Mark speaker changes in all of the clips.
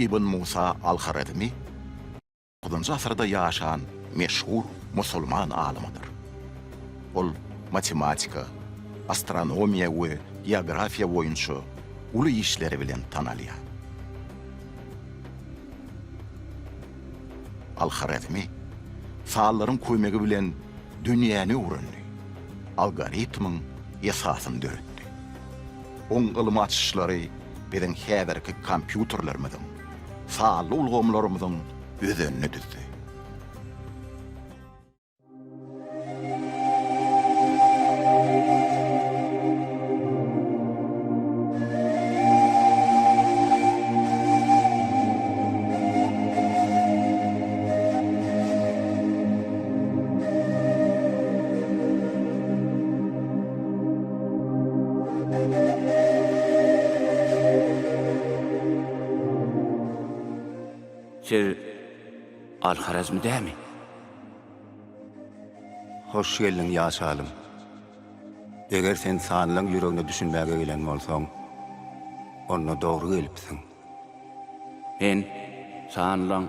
Speaker 1: Ibn Musa al-Horezmi dokuzynjy asyrda ýaşan meşhur musulman alymydyr. Ol matematika, astronomiýa we geografiýa boýunça uly işleri bilen tanalýar. Al-Horezmi sanlaryň kömegi bilen dünýäni öwrendi, algoritmiň esasyny döretdi. Oň ylmy açyşlary biziň häzirki kompýuterlerimiziň, sanly ulgamlarymyzyň özenini düzdi.
Speaker 2: Siz Al-Horezmi dämi?
Speaker 3: Hoş geldiň, ýaş alym. Eger sen sanlaň ýüregine düşünmäge gelen bolsaň, onda dogry gelipsiň.
Speaker 2: Men sanlaň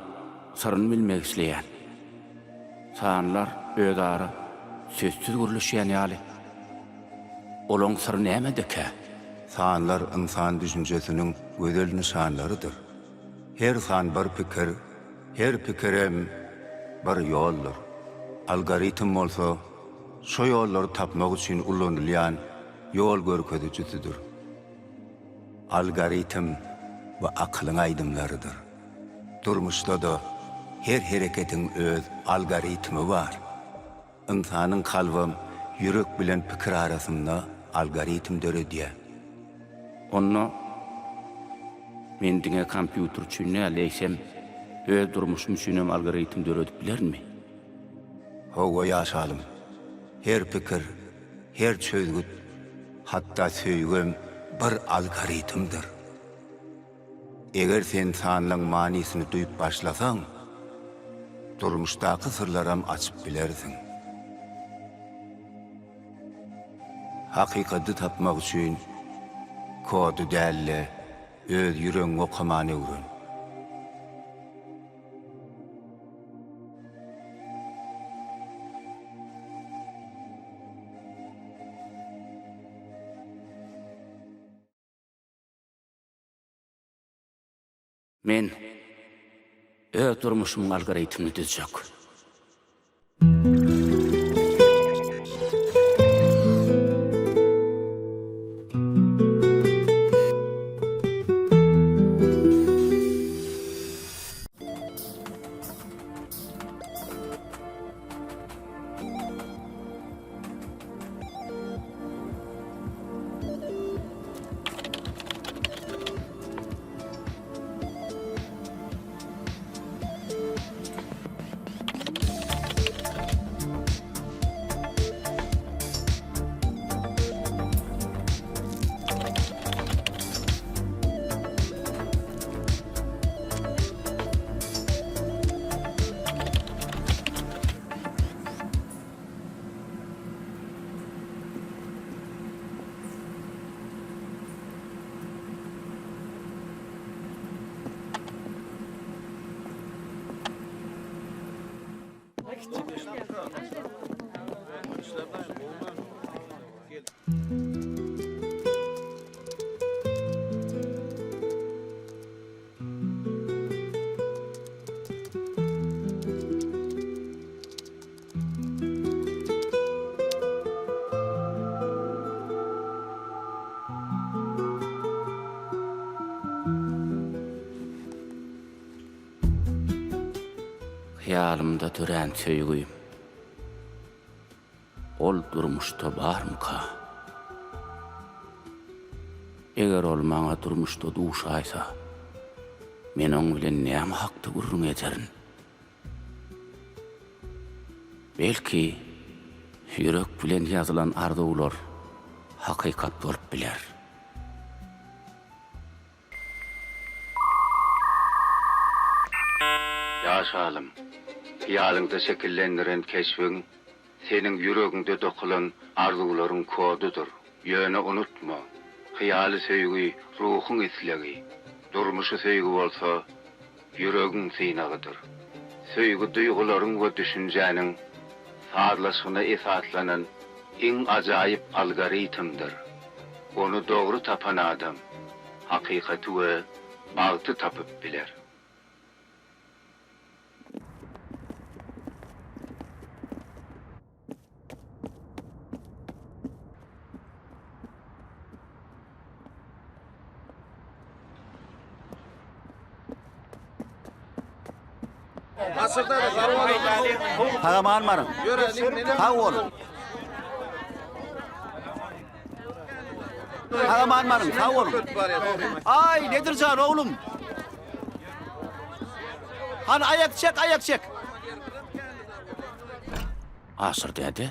Speaker 2: syryny bilmek isleýän. Sanlar özara sözsüz gürleşýän ýaly. Olaň syry nämedekä?
Speaker 3: Sanlar ynsan düşünjesiniň gözel nyşanlarydyr. Her san bir pikir, her pikirem bir ýoldur. Algoritm bolsa şo ýollary tapmak üçin ulanylýan ýol görkezijisidir. Algoritm bu akylyň aýdymlarydyr. Durmuşda-da her hereketiň öz algoritmi bar. Ynsanyň kalbam ýürek bilen pikir arasynda algoritm döredýär.
Speaker 2: Onda men diňe kompýuter üçin däl, eýsem, öz durmuşym üçinem algoritm döredip bilerinmi?
Speaker 3: Hawa, ýaş alym. Her pikir, her çözgüt, hatda söýgem bir algoritmdir. Eger sen sanlaň manysyny duýup başlasaň, durmuşdaky syrlaram açyp bilersiň. Hakykaty tapmak üçin kody däl-de, öz ýüregiňi okamany öwren.
Speaker 2: Men öz durmuşymyň algoritmini düzjek. Hyýalymda dörän söýgim. Ol durmuşda barmyka? Eger ol maňa durmuşda duşaýsa, men oň bilen näme hakda gürrüň ederin? Belki, ýürek bilen ýazylan arzuwlar hakykat bolup biler.
Speaker 3: Ýaş alym, hyýalyňda şekillendiren keşbiň seniň ýüregiňde dokulan arzuwlaryň kodudyr. Ýöne unutma, hyýaly söýgi ruhuň islegi, durmuşy söýgi bolsa. Ýüregiň synagydyr. Söýgi duýgularyň we düşünjäniň sazlaşygyna esaslanan iň ajaýyp algoritmdir. Ony dogry tapan adam hakykaty we bagty tapyp biler.
Speaker 4: Sag-aman baryň. Sag boluň. Sag-aman baryň, sag boluň. Aý, Nedir jan, oglum. Hany aýak çek, aýak çek.
Speaker 2: Aşyr däde.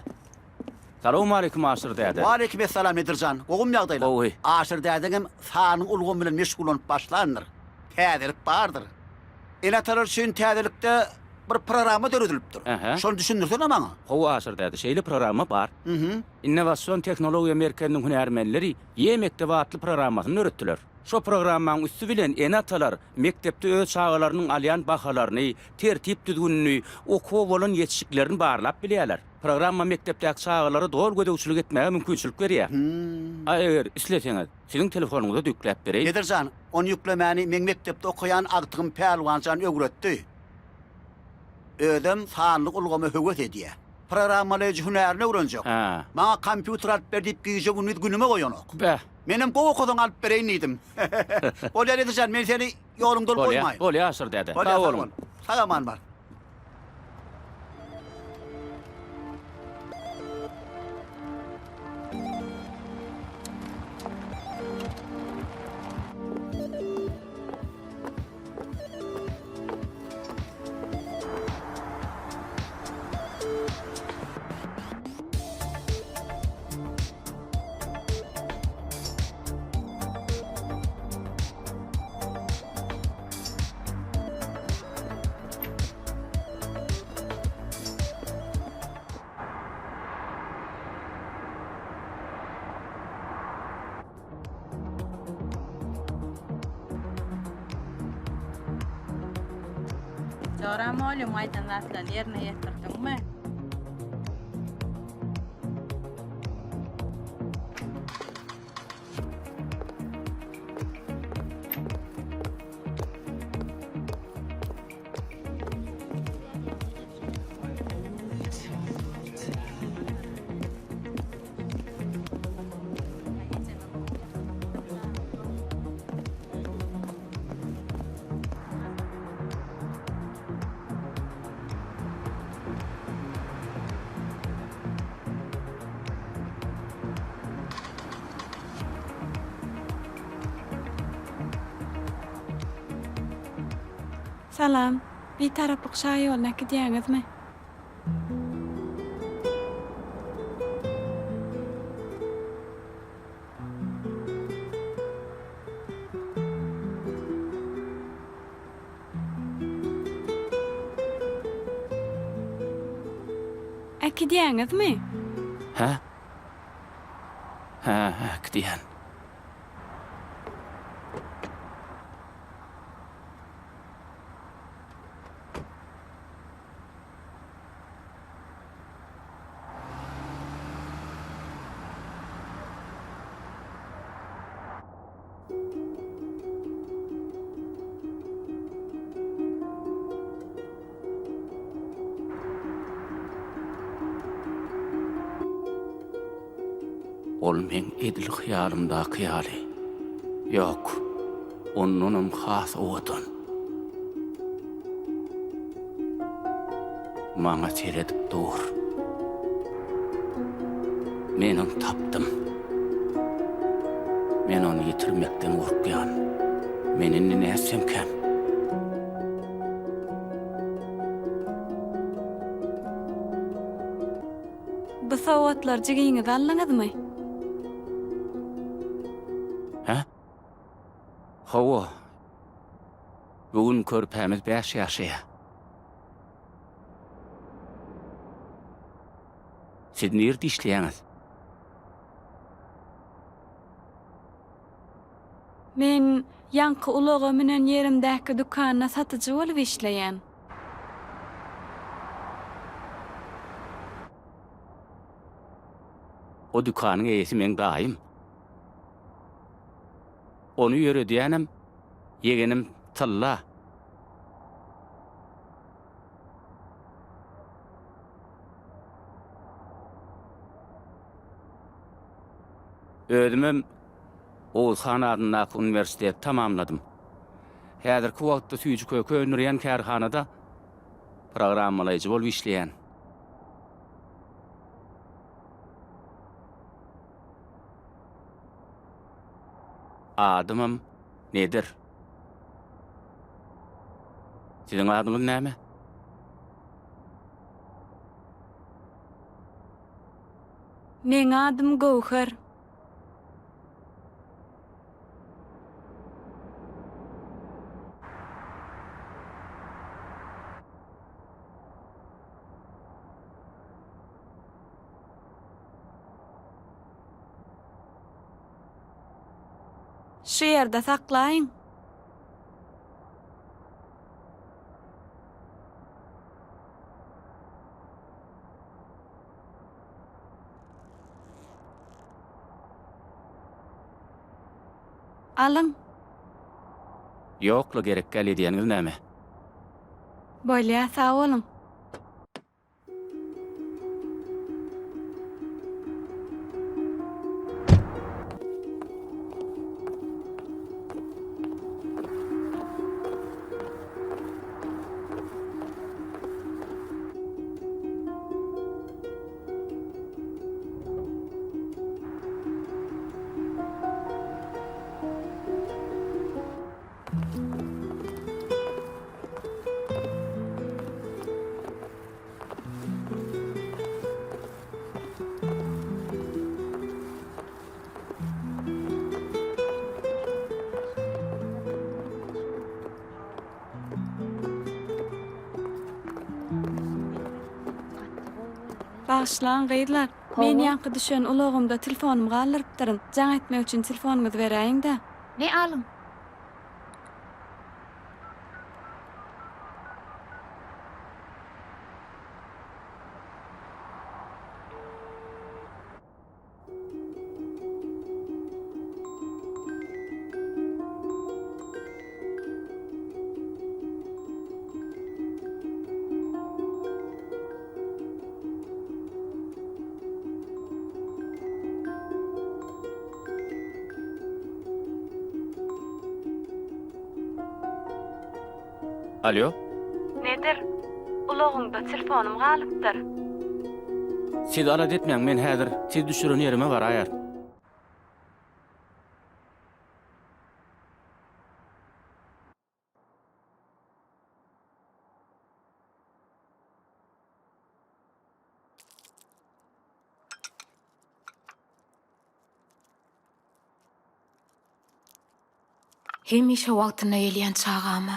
Speaker 2: Salowmaleýkim Aşyr däde.
Speaker 4: Waleýkim essalam Nedir jan. Gowumy ýagdaýlar?
Speaker 2: Gowy.
Speaker 4: Aşyr dädeňem sanly ulgam bilen meşgullanyp başlandyr. Täzelik bardyr. Ene-atalar üçin täzelikde bir programma döredilipdir.
Speaker 2: Ähä.
Speaker 4: Şony düşündirsene maňa.
Speaker 2: Gowy Aşyr däde, şeýle programma bar. Innowasion tehnologiýa merkeziniň hünärmenleri E-mekdep atly programmasyny döretdiler. Şo programmaň üsti bilen ene-atalar mekdepde öz çagalarynyň alýan bahalaryny, tertip-düzgünini, okuwa bolan ýetişiklerini barlap bilýärler. Programma mekdepdäki çagalara doly gözegçilik etmäge mümkinçilik berýär. A eger isleseňiz, siziň telefonyňyza-da ýükläp bereýin.
Speaker 4: Nedir jan, ony ýüklemäni meň mekdepde okaýan agtygym Pälwan jan öwretdi. Özem sanly ulgama höwes edýär. Programmalaýjy hünärini öwrenjek.
Speaker 2: Hä.
Speaker 4: Maňa kompýuter alyp ber diýip gije-gündiz günüme goýanok.
Speaker 2: Beh.
Speaker 4: Menem gowy okasaň alyp bereýin diýdim. Bolýar Nedir jan, men seni ýoluňdan
Speaker 2: Bolýa,
Speaker 4: goýmaýyn.
Speaker 2: bolýa Aşyr däde.
Speaker 4: Bolýa,
Speaker 2: Sag
Speaker 4: sag
Speaker 2: boluň.
Speaker 4: bol. Sag-aman bar.
Speaker 5: Jora mugallym aýdan zatlaryny ýerine ýetirdiňmi?
Speaker 6: Salam. Bitaraplyk şaýoluny äkidýäňizmi? Äkidýäňizmi?
Speaker 2: Hä? Hä, äkidýän. Ol meň edil hyýalymdaky ýaly. Ýok, ondanam has owadan. Maňa seredip dur. Men ony tapdym. Men ony ýitirmekden gorkýan. Men indi nätsemkäm?
Speaker 6: Bu sowgatlary jigiňize aldyňyzmy?
Speaker 2: Hä? Hawa. Bu gün körpämiz bäş ýaşaýar. Siz nirde işleýäňiz?
Speaker 6: Men. Ýaňky ulaga münen ýerimdäki dükanda satyjy bolup işleýän.
Speaker 2: O dükanyň eýesi meň daýym. Ony ýöredýänem ýegenim Tylla. Özümem Oguz han adyndaky uniwersiteti tamamladym. Häzirki wagtda süýji-köke öndürýän kärhanada programmalaýjy bolup işleýän. Adymam Nedir. Siziň adyňyz näme?
Speaker 6: Meň adym Göwher. Şu ýerde saklaýyň. Alyň.
Speaker 2: Ýok-la gerekgäl edýäniňiz näme?
Speaker 6: Bolýa, sag boluň. Bagyşlaň gyzlar, men ýaňky düşen ulagymda telefonymy galdyrypdyryn. Jaň etmek üçin telefonyňyzy beräýiň-dä.
Speaker 7: Me alyň.
Speaker 2: Alýo.
Speaker 6: Nedir? Ulagyňda telefonym galypdyr.
Speaker 2: Siz alada etmäň, men häzir siz düşüren ýerime baraýaryn.
Speaker 7: Hemişe wagtynda gelýän çagama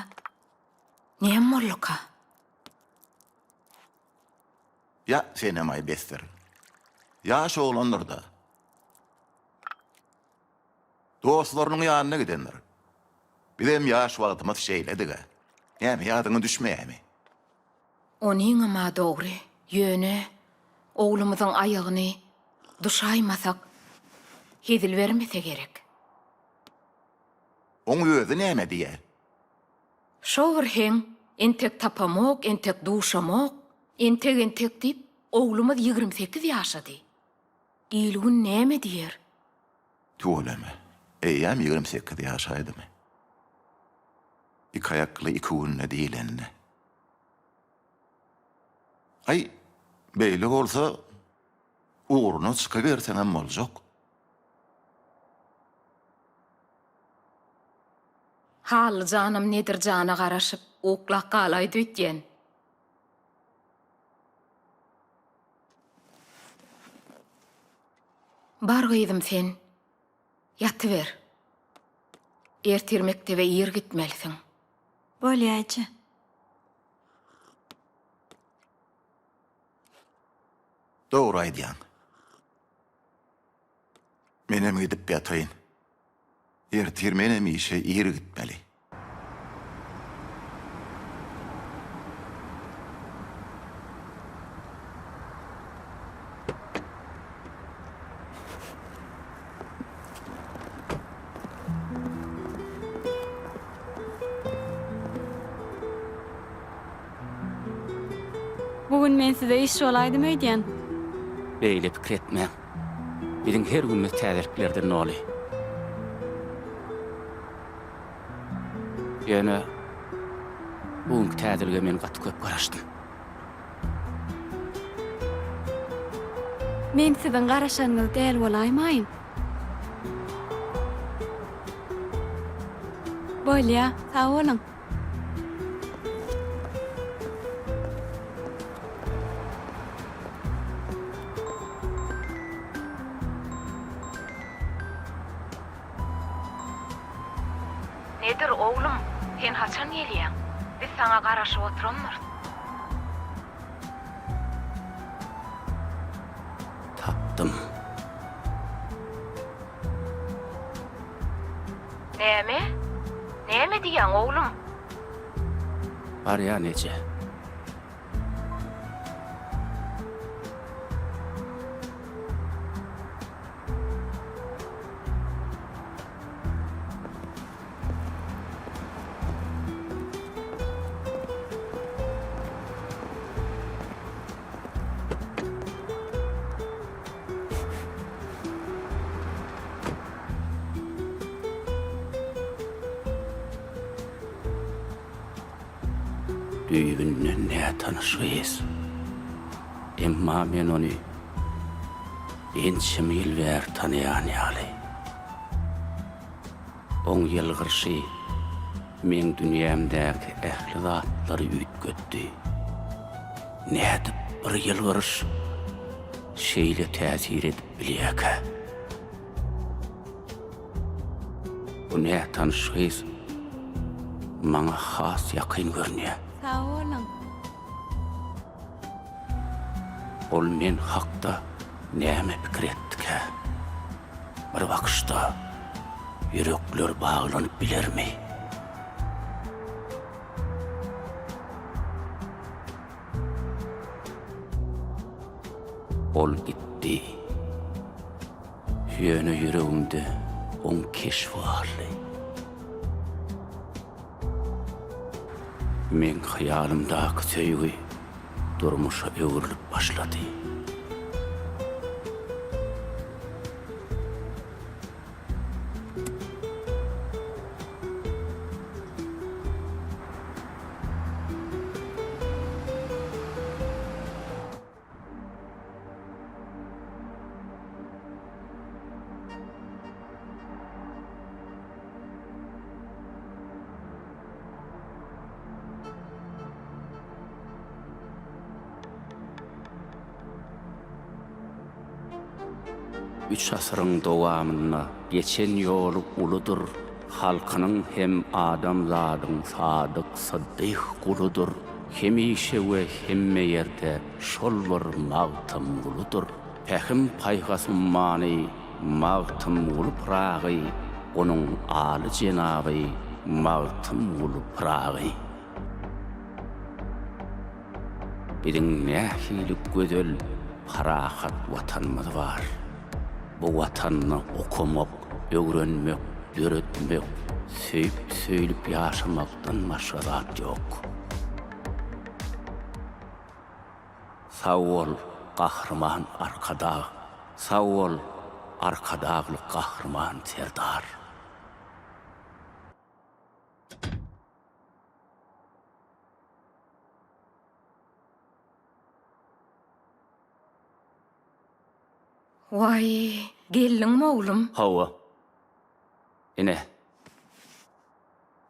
Speaker 7: näme bolduka?
Speaker 1: Ýa senem-aý besdir. Ýaş oglandyr-da. Dostlarynyň ýanyna gidendir. Bizem ýaş wagtymyz şeýledik-ä. Näme, ýadyňa düşmeýärmi?
Speaker 7: Onyňam-a dogry, ýöne oglumyzyň aýagyny duşaýmasak, hezil bermese gerek.
Speaker 1: Oň özi näme diýýär?
Speaker 7: Şo bir heň, entek tapamok, entek duşamok, entek-entek diýip, oglumyz 28 ýaşady. Il-gün näme diýer?
Speaker 1: Tüweleme, eýýäm 28 ýaşaýdymy? Iki aýakly iki günde diýlende. Aý, beýle bolsa, ugruna çykyberseňem boljak.
Speaker 7: Hally janam Nedir jana garaşyp, uklap galaýdy öýtýän. Bar gyzym sen, ýatyber. Ertir mekdebe ir gitmelisiň.
Speaker 6: Bolýa eje.
Speaker 1: Dogry aýdýaň. Menem gidip ýataýyn. Ertir menem işe ir gitmeli.
Speaker 6: Bu gün men size iş bolaýdym öýdýän.
Speaker 2: Beýle pikir etmäň. Biziň her günümiz täzeliklerden doly. Ýöne bu günki täzelige men gaty köp garaşdym.
Speaker 6: Men siziň garaşanyňyz däl bolaýmaýyn? Bolýa, sag boluň.
Speaker 7: Nedir, oglum, sen haçan gelýäň? Biz saňa garaşyp oturandyrys.
Speaker 2: Tapdym.
Speaker 7: Näme? Näme diýýäň, oglum?
Speaker 2: Barýan eje. Düýbünden nätanyş gyz. Emma men ony ençeme ýyl bäri tanaýan ýaly. Oň ýylgyryşy meň dünýämdäki ähli zatlary üýtgetdi. Nädip bir ýylgyryş şeýle täsir edip bilýärkä? Bu nätanyş gyz maňa has ýakyn görünýär.
Speaker 6: Sag boluň.
Speaker 2: Ol men hakda näme pikir etdikä? Bir bakyşda ýürekler baglanyp bilermi? Ol gitdi. Ýöne ýüregimde oň keşbi galdy. Meň hyýalymdaky söýgi durmuşa öwrülip başlady. Üç asyryň dowamynda geçen ýoly uludyr, Halkynyň hem adamzadyň sadyk syddyh guludyr. Hemişe we hemme ýerde şol bir Magtymguludyr. Pähim-paýhas ummany Magtymguly Pyragy, onuň aly jenaby Magtymguly Pyragy. Biziň nähili gözel, parahat Watanymyz bar. Bu Watanda okamak, öwrenmek, döretmek, söýüp-söýlüp ýaşamakdan başga zat ýok. Sag bol, Gahryman Arkadag! Sag bol, Arkadagly Gahryman Serdar!
Speaker 7: Waý, geldiňmi oglum?
Speaker 2: Hawa. Ine,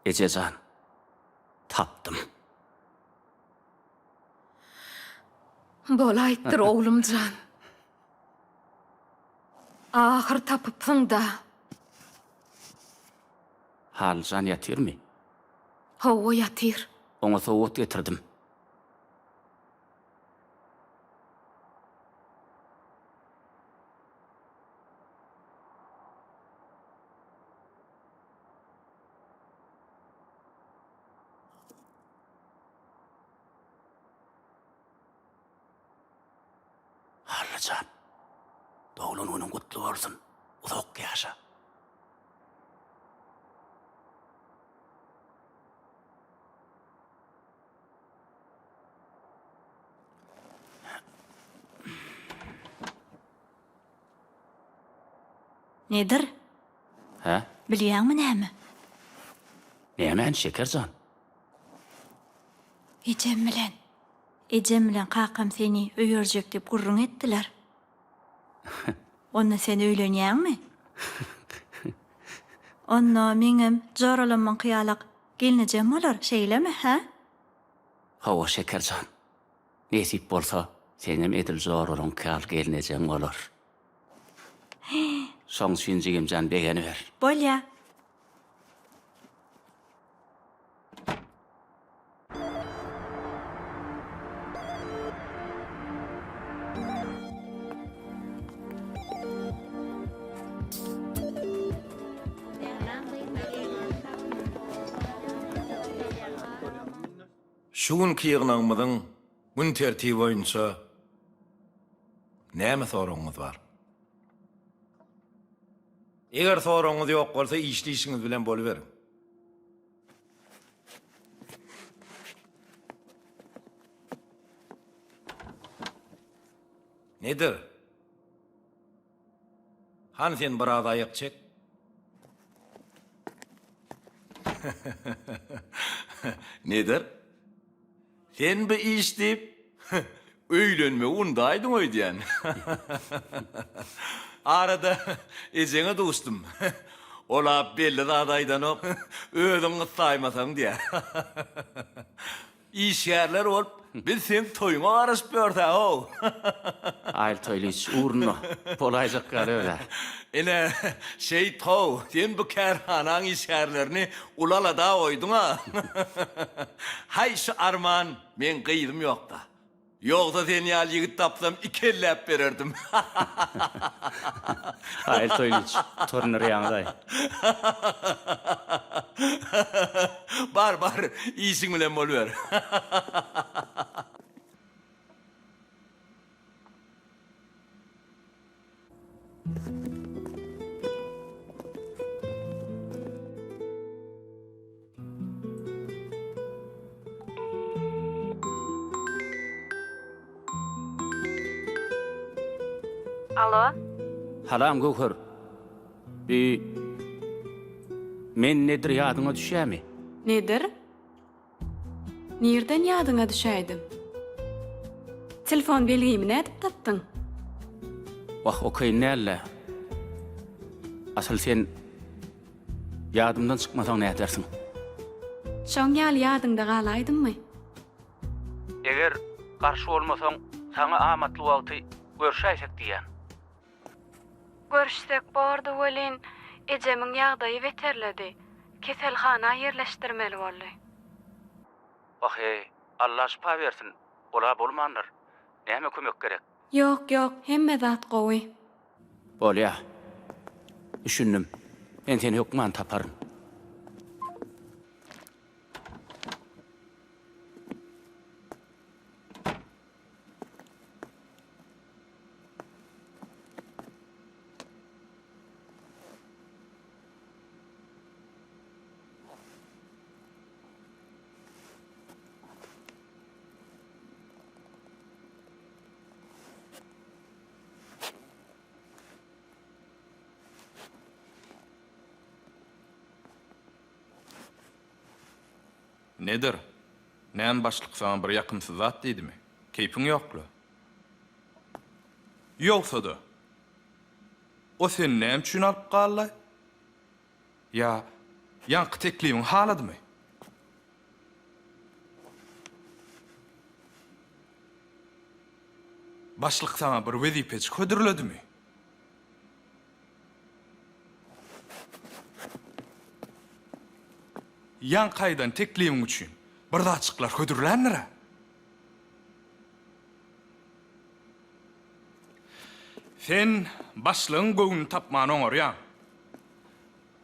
Speaker 2: eje jan, tapdym.
Speaker 7: Bolaýypdyr, oglum jan. Ahyr tapypsyň-da.
Speaker 2: Halyjan ýatyrmy?
Speaker 7: Hawa, ýatyr.
Speaker 2: Oňa sowgat getirdim. Aýlyjan, doglan günüň gutly bolsun, uzak ýaşa.
Speaker 8: Nedir?
Speaker 2: Hä?
Speaker 8: Bilýäňmi näme?
Speaker 2: Nämäni, Şeker jan?
Speaker 8: Ejem bilen. Ejem bilen kakam seni öýerjek diýip gürrüň etdiler. Onda sen öýlenýäňmi? Onda meňem joralamyňky ýalak gelnejem bolar, şeýlemi, hä?
Speaker 2: Hawa, Şeker jan. Nesip bolsa, seňem edil joralaňky ýaly gelnejeň bolar. Şoň üçin jigimjan begeniber.
Speaker 8: Bolýa.
Speaker 9: Şu günki ýygnagymyzyň gün tertibi boýunça näme soragyňyz bar? Eger soragyňyz ýok bolsa işli işiňiz bilen boluberiň. Nedir? Hany sen biraz aýak çek. Nedir? Sen bu iş diýip, öýlenmegi undaýdyň öýdýän. Arada ejeňe duşdum. Ol-a belli zat aýdanok, özüň gyssaýmasaň diýýär. Işgärler bolup, biz seň toýuňa garaşyp ýörs-ä-how.
Speaker 2: Aýyl Toýlyç, ugruna bolaýjak ýaly öz-ä.
Speaker 9: Ine, şeýt-how, sen bu kärhanaň işgärlerini uly alada goýduň-a. Haý, şu arman, meň gyzym ýok-da. Ýogsa sen ýaly ýigit tapsam ikelläp bererdim.
Speaker 2: Aýyl Toýlyç, torundyrýaňyz-aý.
Speaker 9: Bar, bar, işiň bilen boluber.
Speaker 7: Alo.
Speaker 2: Salam Göwher. Bi men Nedir ýadyňa düşýämi?
Speaker 6: Nedir? Nirden ýadyňa düşäýdim? Telefon belgimi nädip tapdyň?
Speaker 2: Wah, o kyn däl-le. Asyl sen ýadymdan çykmasaň nädersiň?
Speaker 6: Şoň ýaly ýadyňda galaýdymmy?
Speaker 2: Eger garşy bolmasaň, saňa amatly wagty görşäýsek diýýän.
Speaker 6: Görüşsek bordy welin, ejemiň ýagdaýy beterledi. Keselhana ýerleşdirmeli boldy.
Speaker 2: Wah-eý, Alla şypa bersin, ol-a bolmandyr. Näme kömek gerek?
Speaker 6: Ýok, ýok, hemme zat gowy.
Speaker 2: Bolýa. Düşündim. Men seni hökman taparyn.
Speaker 10: Nedir? Näme başlyk saňa bir ýakymsyz zat diýdimi? Keýpiň ýokla. Ýogsa-da, o seni näme üçin alyp galdy? Ýa ýaňky teklibiňi haladymy? Başlyk saňa bir wezipejik hödürledimi? Ýaňky aýdan teklibiň üçin bir zatjyklar hödürländir-ä? Sen başlygyň göwnüni tapmany oňarýaň.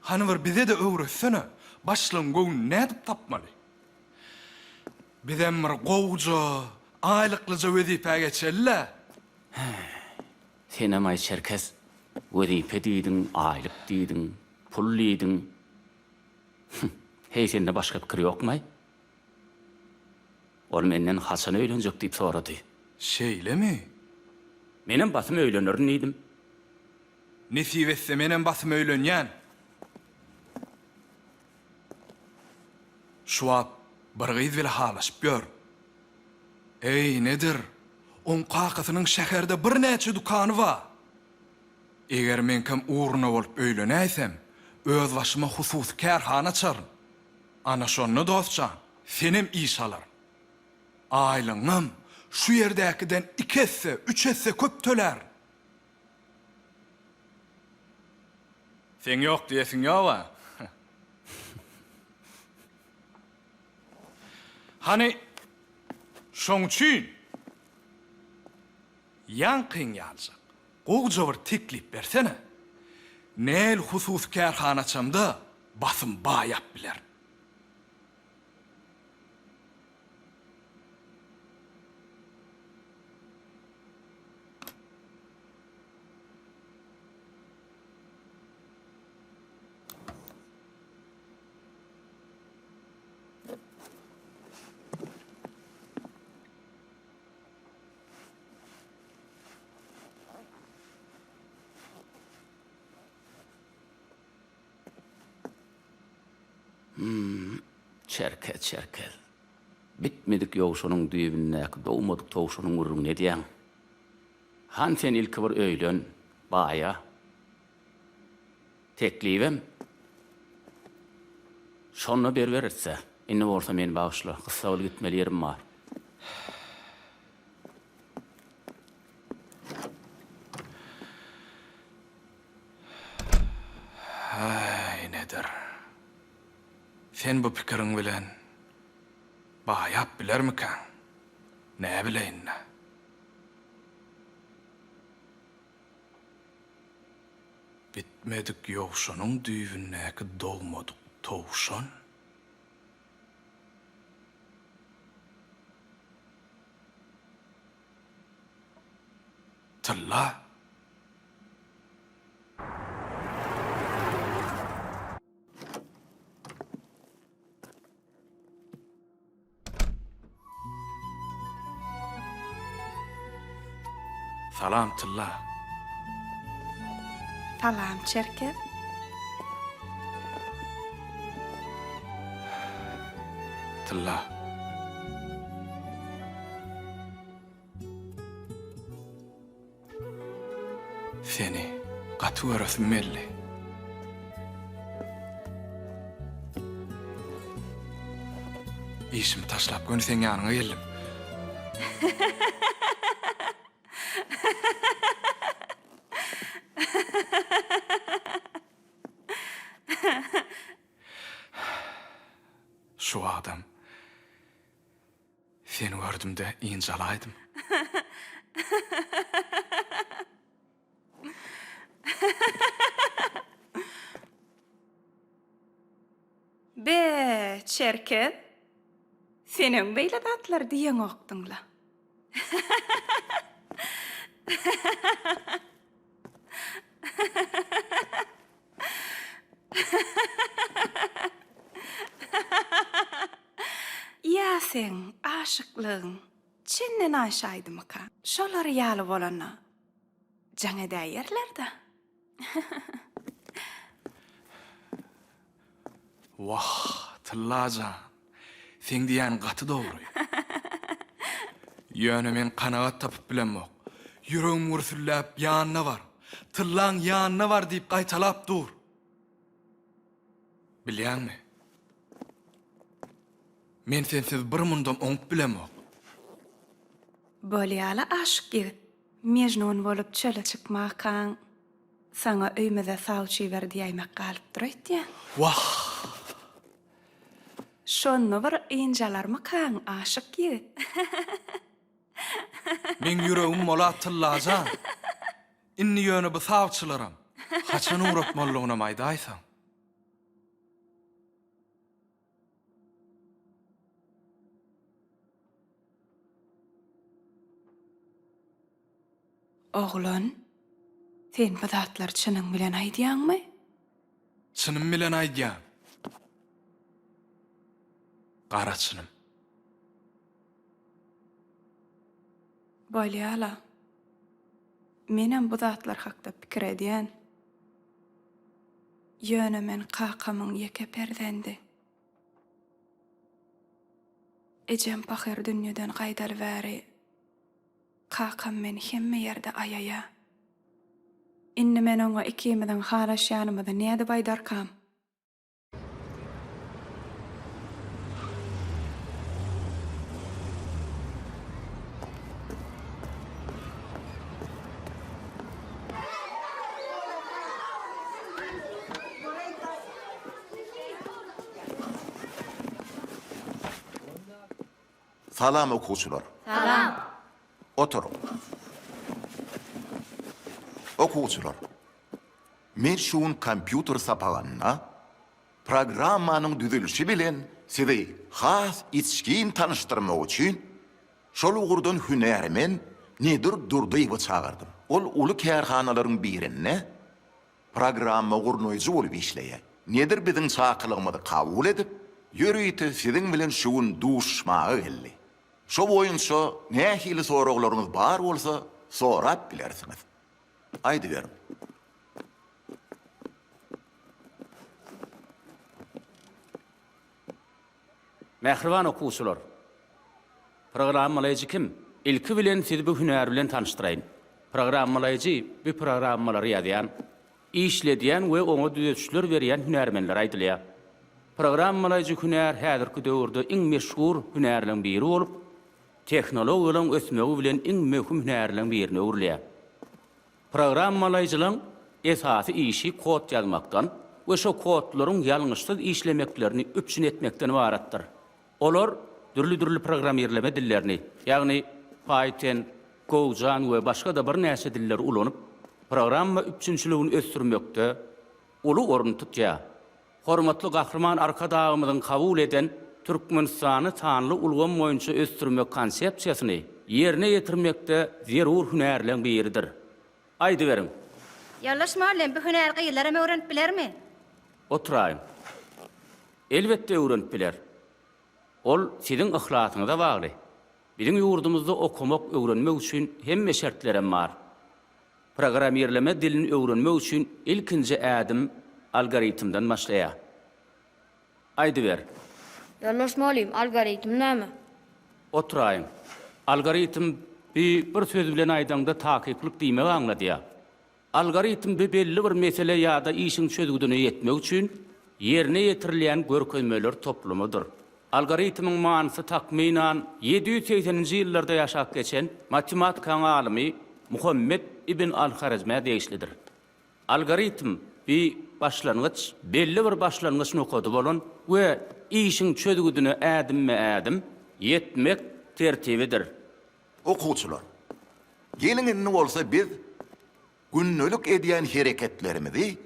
Speaker 10: Hany bir bize-de öwretsene, başlygyň göwnüni nädip tapmaly? Bizem bir gowuja, aýlyklyja wezipä geçeli-le.
Speaker 2: Senem-aý Çerkez, wezipe diýdiň, aýlyk diýdiň, pul diýdiň. Hüm, heý sende başga pikir ýokmaý? Ol menden haçan öýlenjek diýip sorady.
Speaker 10: Şeýlemi?
Speaker 2: Menem basym öýlenerin diýdim.
Speaker 10: Nesip etse menem basym öýlenýän. Şu wagt bir gyz bile halaşyp ýör. Eý, Nedir, oň kakasynyň şäherde birnäçe dükany bar. Eger meňkem ugruna bolup öýlenäýsem, öz başyma hususy kärhana açaryn. Ana şonda dost jan, senem iş alaryn. Aýlygyňam şu ýerdäkiden iki esse, üç esse köp tölärin. Seň ýok diýesiň ýog-a. Hany, şoň üçin ýaňkyň ýalyjak gowja bir teklip bersene. Näl hususy kärhana açamda basym baýap bilerin.
Speaker 2: Çerkez, çerkez. Bitmedik ýowşanyň düýbündäki dogmadyk towşanyň gürrüňini edýäň. Han sen ilki bir öýlen, baýa. Teklibem şonda beriberisä. Indi bolsa meni bagyşla, gyssagly gitmeli ýerim bar.
Speaker 10: Häý, Nedir. Sen bu pikiriň bilen baýap bilermikäň? Näbileýin-dä. Bitmedik ýowşanyň düýbündäki dogmadyk towşan. Tylla. Salam Tylla.
Speaker 6: Salam Çerkez.
Speaker 10: Tylla. Seni gaty göresim geldi. Işimi taşlap göni seň ýanyňa geldim. Şu wagtam Seni gördüm-de ynjalaýdym.
Speaker 6: Be, Çerkez, sen öň beýle zatlar diýeňokdyň-la. Ýa seň aşyklygyň çenden aşaýdymyka? Şolar ýaly bolanda jaň edäýerler-dä.
Speaker 10: Wah, Tylla jan, seň diýýäniň gaty dogry. Ýöne men kanagat tapyp bilemok. Ýüregim gürsülläp ýanyna bar, Tyllaň ýanyna bar diýip gaýtalap dur. Bilýäňmi? Men sensiz bir mundam oňup bilemok.
Speaker 6: Bolýa-la aşyk ýigit, Mejnun bolup çöle çykmakaň, saňa öýmüze sawçy iber diýäýmek galypdyr öýtýän.
Speaker 10: Wah!
Speaker 6: Şonda bir ynjalarmykaň, aşyk ýigit?
Speaker 10: Meň ýüregim mola Tyllajan. Indi ýöne bu sawçylaram haçan ugratmalydygynam aýdaýsaň.
Speaker 6: Oglan. Sen bu zatlary çynyň bilen aýdýaňmy?
Speaker 10: Çynym bilen aýdýan. Gara çynym.
Speaker 6: Bolýa-la. Menem bu zatlar hakda pikir edýän. Ýöne men kakamyň ýeke perzendi. Ejem pahyr dünýeden gaýdaly bäri kakam meni hemme ýerde aýaýa. Indi men oňa ikimiziň halaşýanymyzy nädip aýdarkam?
Speaker 1: Salam okuwçylar.
Speaker 5: Salam.
Speaker 1: Oturyň. Okuwçylar, men şu gün kompýuter sapagynda programmanyň düzülişi bilen sizi has içgin tanyşdyrmak üçin şol ugurdan hünärmen Nedir Durdyýewi çagyrdym. Ol uly kärhanalaryň birinde programma gurnaýjy bolup işleýär. Nedir biziň çakylygymyzy kabul edip, ýörite siziň bilen şu gün duşuşmaga geldi. Şo boýunça nähili soraglaryňyz bar bolsa, sorap bilersiňiz. Aýdyberiň.
Speaker 2: Mähriban okuwçylar! Programmalaýjy kim? Ilki bilen sizi bu hünär bilen tanyşdyraýyn. Programmalaýjy bu programmalary ýazýan, işledýän we oňa düzetişler berýän hünärmenlere aýdylýar. Programmalaýjy hünär häzirki döwürde iň meşhur hünärleň biri bolup, tehnologiýalaryň ösmegi bilen iň möhüm hünärleň birine öwrülýär. Programmalaýjylaň esasy işi kod ýazmakdan we şo kodlaryň ýalňyşsyz işlemeklerini üpjün etmekden ybaratdyr. Olar dürli-dürli programmirleme dillerini, ýagny Python, Go-Jan we başga-da birnäçe dilleri ulanyp, programma üpjünçiligini ösdürmekde uly orun tutýar. Hormatly Gahryman Arkadagymyzyň kabul eden Türkmenistany sanly ulgam boýunça ösdürmek Konsepsiýasyny ýerine ýetirmekde zerur hünärleň biridir. Aýdyberiň.
Speaker 11: Ýoldaş mugallym, bu hünäri gyzlaram öwrenip bilermi?
Speaker 2: Oturaýyň. Elbetde öwrenip biler. Ol siziň yhlasyňyza bagly. Biziň ýurdumyzda okamak, öwrenmek üçin hemme şertlerem bar. Programmirleme dilini öwrenmek üçin ilkinji ädim algoritmden başlaýar. Aýdyber.
Speaker 12: Ýoldaş mugallym, algoritm näme?
Speaker 2: Oturaýyň. Algoritm bi bir söz bilen aýdaňda takyklyk diýmegi aňladýar. Algoritm bi belli bir mesele ýa-da işiň çözgüdine ýetmek üçin ýerine ýetirilýän görkezmeler toplumydyr. Algoritmiň manysy takmynan 780-nji ýyllarda ýaşap geçen matematikaň alymy Muhammet ibn al-Horezmä degişlidir. Algoritm bi başlangyç, belli bir başlangyç nokady bolan we işiň çözgüdine ädimme-ädim ýetmek tertibidir.
Speaker 1: Okuwçylar, geliň indi bolsa biz gündelik edýän hereketlerimizi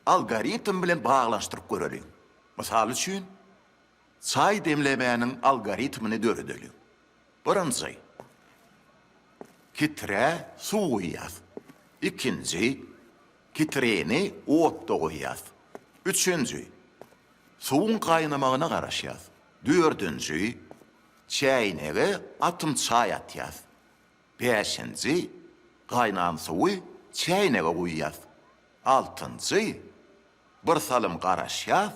Speaker 1: algoritm bilen baglanyşdyryp göreliň. Mysal üçin, çaý demlemäniň algoritmini döredeliň. Birinji, kiträ suw guýýas. Ikinji, kitreni otda goýýas. Üçünji, suwuň gaýnamagyna garaşýas. Dördünji, Çäýnege atym çaý atýas. Bäşinji, gaýnan suwy çäýnege guýýas. Altynjy, bir salym garaşýas,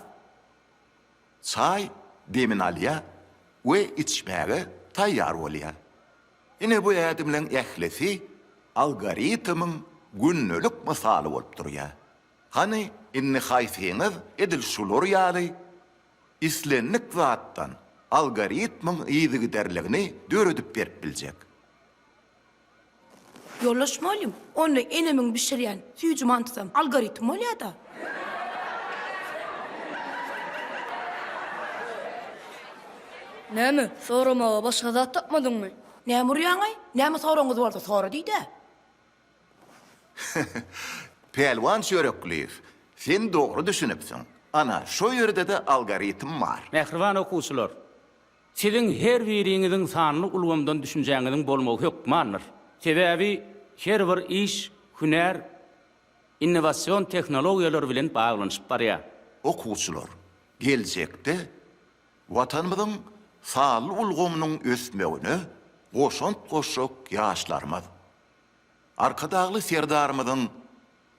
Speaker 1: çaý demini alýar we içmäge taýýar bolýar. Ine bu ädimleň ählisi algoritmiň gündelik mysaly bolup durýar. Hany indi haýsyňyz edil şular ýaly Islendik zatdan algoritmiň yzygiderligini döredip berip biljek.
Speaker 13: Ýoldaş mugallym, onda enemiň bişirýän süýji mantysam algoritm bolýa-da?
Speaker 12: Näme, soramaga başga zat tapmadyňmy?
Speaker 13: Näme urýaň-aý? Näme soragyňyz bolsa sora diý-dä.
Speaker 1: Pälwan Çörekliýew, sen dogry düşünipsiň. Ana, şo ýerde-de algoritm bar.
Speaker 2: Mähriban okuwçylar! Siziň her biriňiziň sanly ulgamdan düşünjäňiziň bolmagy hökmandyr. Sebäbi her bir iş, hünär. innowasion tehnologiýalar bilen baglanyşyp barýar.
Speaker 1: Okuwçylar, geljekde Watanymyzyň sanly ulgamynyň ösmegine goşant goşjak ýaşlarymyz. Arkadagly Serdarymyzyň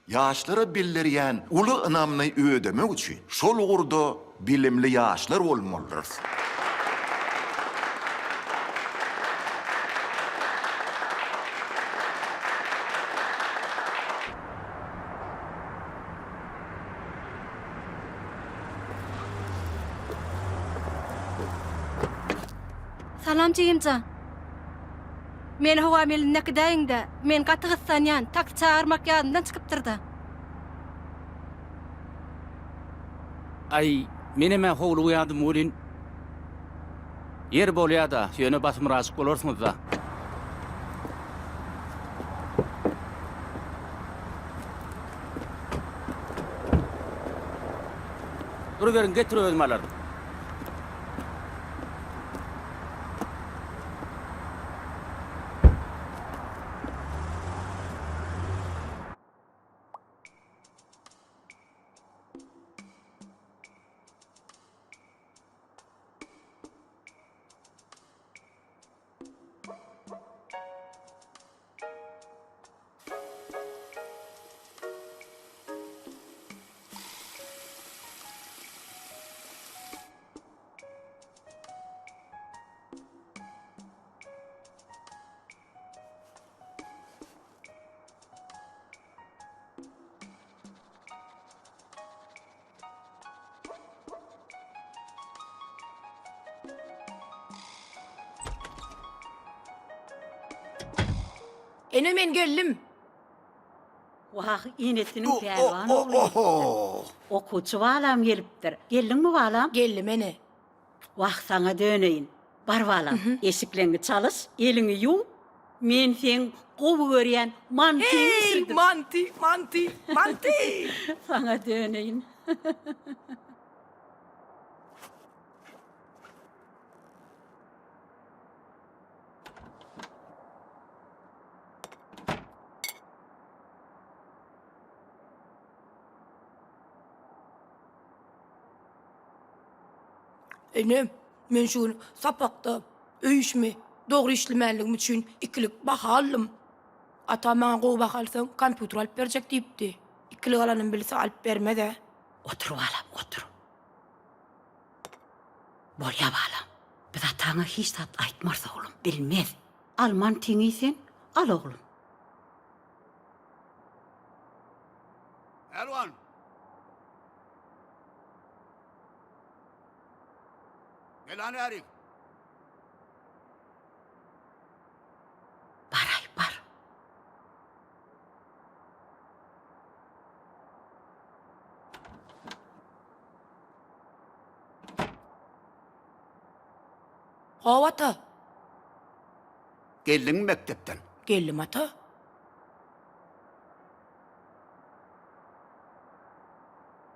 Speaker 1: ýaşlara bildirýän uly ynamyny ödemek üçin şol ugurda bilimli ýaşlar bolmalydyrys.
Speaker 11: Salam jigimjan. Meni howa meline äkidäýiňdä. Men gaty gyssanýan. Taksi çagyrmak ýadymdan çykypdyrda.
Speaker 2: Aý, menem-ä howlugýardym welin, ýer bolýa-da, ýöne basymrajyk bolarsyňyz-da. Duruberiň, getir özüm alaryn.
Speaker 13: Ene men geldim.
Speaker 14: Wah, enesiniň pälwan ogly gelipdir. Okuwçy balam gelipdir. Geldiňmi balam?
Speaker 13: Geldim ene.
Speaker 14: Wah, saňa döneýin. Bar balam, eşikleňi çalyş, eliňi ýuw. Men seň gowy görýän mantyňy bişirdim.
Speaker 13: Heý, manty, manty, manty!
Speaker 14: Saňa döneýin.
Speaker 13: Ene, men şu gün sapakda öý işimi dogry işlemänligim üçin ikilik baha aldym. Atam maňa gowy baha alsaň, kompýuter alyp berjek diýipdi. Ikilik alanymy bilse alyp bermez-ä.
Speaker 14: Otur balam, otur. Bolýa balam. Biz ataňa hiç zat aýtmarys oglum, bilmez. Al mantyňy sen, al oglum.
Speaker 4: Pälwan! Gel hany ärik.
Speaker 14: Baraý, bar.
Speaker 13: Hawa ata.
Speaker 4: Geldiňmi mekdepden?
Speaker 13: Geldim ata.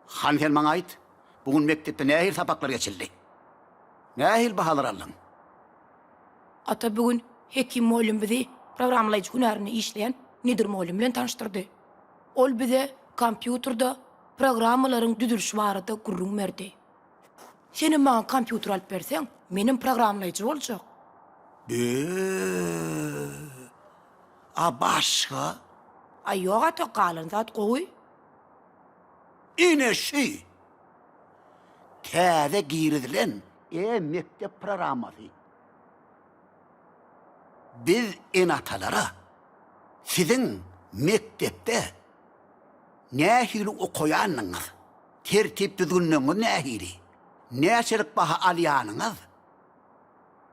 Speaker 4: Hany sen maňa aýt, bu gün mekdepde nähili sapaklar geçildi? Nähili bahalar aldyň?
Speaker 13: Ata bu gün Hekim mugallym bizi programmalaýjy hünärinde işleýän Nedir mugallym bilen tanyşdyrdy. Ol bize kompýuterde programmalaryň düzülişi barada gürrüň berdi. Senem maňa kompýuter alyp berseň, menem programmalaýjy boljak.
Speaker 4: Be! A başga?
Speaker 13: Aý ýok ata, galan zat gowy.
Speaker 4: Ine şü! Täze girizilen e-mekdep programmasy. Biz ene-atalara siziň mekdepde nähili okaýanyňyz, tertip-düzgünleriňiz nähili, näçelik baha alýanyňyz,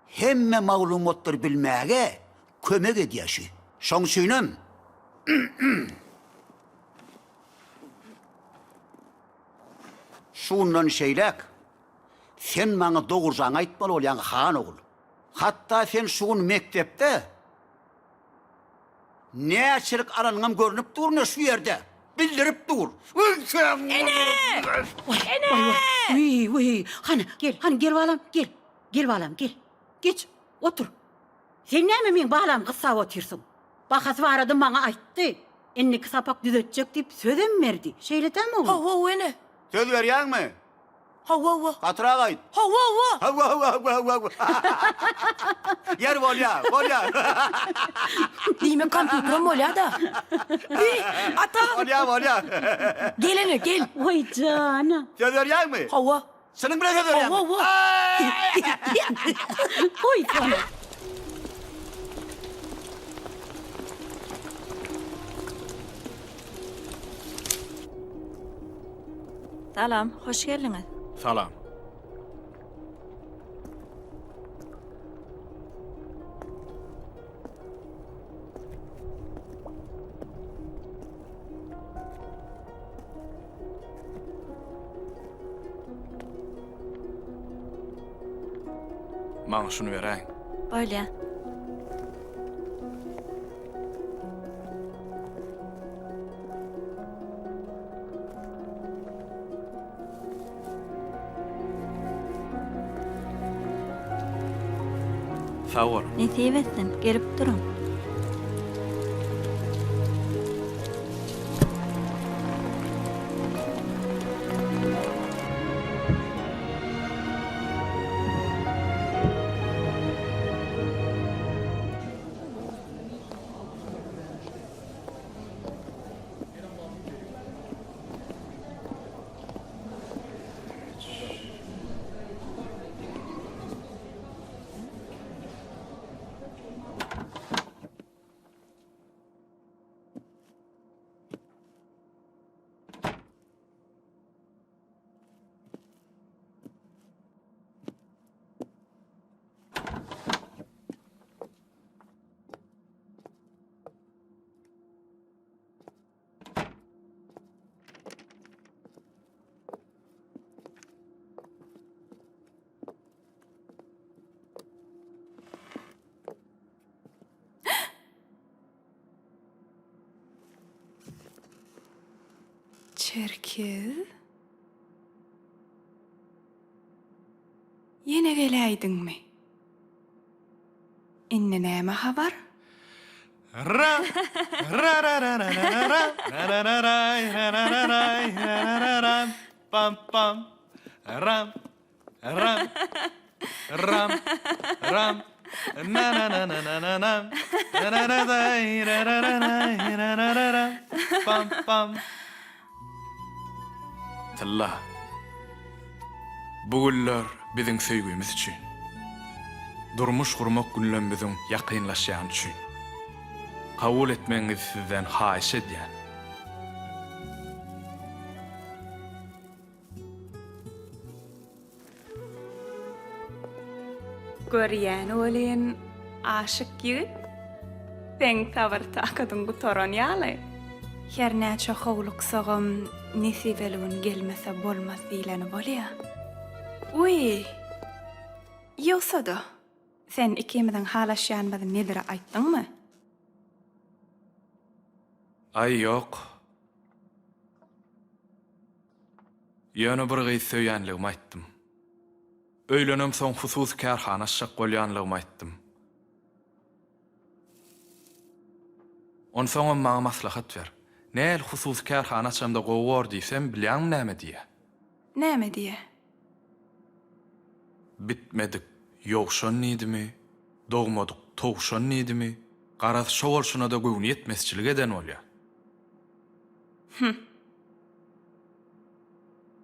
Speaker 4: hemme maglumatlary bilmäge kömek edýär şü. Şoň üçinem şundan şeýläk sen maňa dogrujaňy aýtmaly bolýaň, han ogul. Hatda sen şu gün mekdepde näçelik alanyňam görnüp dur ine şu ýerde. Bildirip dur.
Speaker 13: Ene! Ene!
Speaker 14: Wiý, wiý, hany, gel, hany, gel balam, gel. Gel balam, gel. Geç, otur. Sen näme meň balamy gyssap otyrsyň? Bahasy barada maňa aýtdy. Indiki sapak düzetjek diýip sözem berdi. Şeýle dämi oglum?
Speaker 13: Hawa, hawa ene.
Speaker 4: Söz berýäňmi?
Speaker 13: Hawa, hawa.
Speaker 4: Gatyrak aýt.
Speaker 13: Hawa, hawa.
Speaker 4: Hawa, hawa, hawa, hawa, hawa. Ýer bolýa, bolýa.
Speaker 13: Diýmek kompýuteram bolýa-da. Wiý, ata!
Speaker 4: Bolýa, bolýa.
Speaker 13: Gel ene, gel.
Speaker 14: Waý jana.
Speaker 4: Söz berýäňmi?
Speaker 13: Hawa.
Speaker 4: Çynyň bilen söz berýäňmi?
Speaker 13: Hawa, hawa.
Speaker 14: Goýsana.
Speaker 8: Salam, hoş geldiňiz.
Speaker 10: Salam. Maňa şuny beräýiň.
Speaker 8: Bolýa.
Speaker 10: Sag boluň.
Speaker 8: Nesip etsin, gelip duruň.
Speaker 6: Çerkez. Ýene geläýdiňmi? Indi näme habar?
Speaker 10: Ra ra ra ra ra ra ra ra ra ra ray ra ra ra ray ra ra ra ram pam pam ram ram ram ram na na na na na na na ra ra ra day ra ra ra ray ra ra ra ram pam pam Tylla Bu güller biziň söýgimiz üçin. Durmuş gurmak günlemmiziň ýakynlaşýany üçin. Kabul etmegiňizi sizden haýyş edýän.
Speaker 6: Görýän welin, aşyk ýigit, seň sabyr-takadyň gutaran ýaly. Her näçe howluksagam, nesibeli gün gelmese bolmaz diýleni bolýa. Wiý! Ýogsa-da, sen ikimiziň halaşýanymyzy Nedire aýtdyňmy?
Speaker 10: Aý, ýok. Ýöne bir gyz söýýänligimi aýtdym. Öýlenemsoň hususy kärhana açjak bolýanlygymy aýtdym. Onsoňam maňa maslahat ber. Nähili hususy kärhana açamda gowy bor diýsem, bilýäňmi näme diýýä?
Speaker 6: Näme diýýä?
Speaker 10: Bitmedik ýowşan diýdimi, dogmadyk towşan diýdimi, garaz şo bolşuna-da göwnüýetmezçilik eden bolýa.
Speaker 6: Hüm.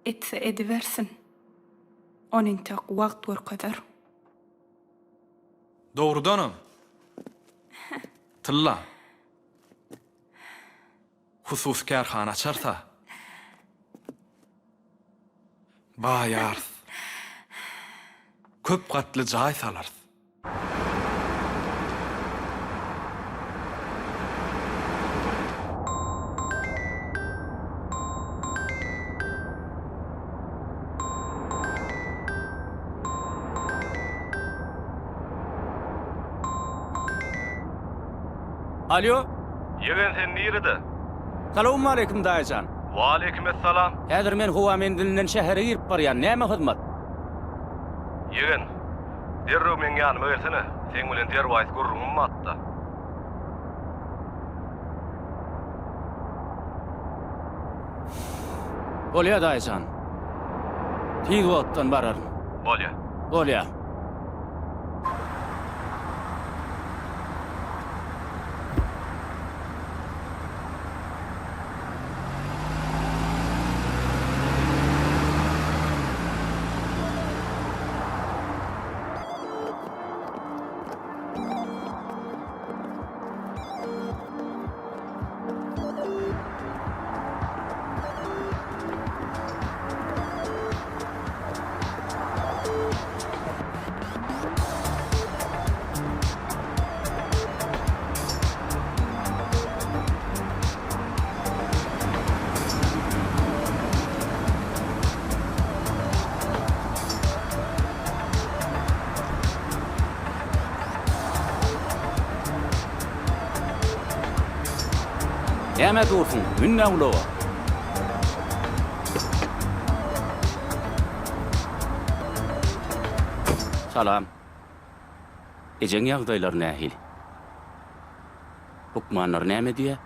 Speaker 6: Etse edibersin. Ony intek wagt görkezer.
Speaker 10: Dogrudanam, Tylla hususy kärhana açarsa, baýarys. Köp gatly jaý salarys.
Speaker 2: Alýo.
Speaker 15: Ýegen sen nirede?
Speaker 2: Salowmaleýkim daýyjan.
Speaker 15: Waleýkimessalam.
Speaker 2: Häzir men howa menzilinden şähere girip barýan, näme hyzmat?
Speaker 15: Ýegen, derrew meň ýanyma gelsene, seň bilen derwaýys gürrüňim batda.
Speaker 2: Bolýa daýyjan. Tiz wagtdan bararyn.
Speaker 15: Bolýa.
Speaker 2: Bolýa. Nämä dursuň? Mün-dä ulaga. Salam. Ejeň ýagdaýlary nähili? Lukmanlar näme diýýär?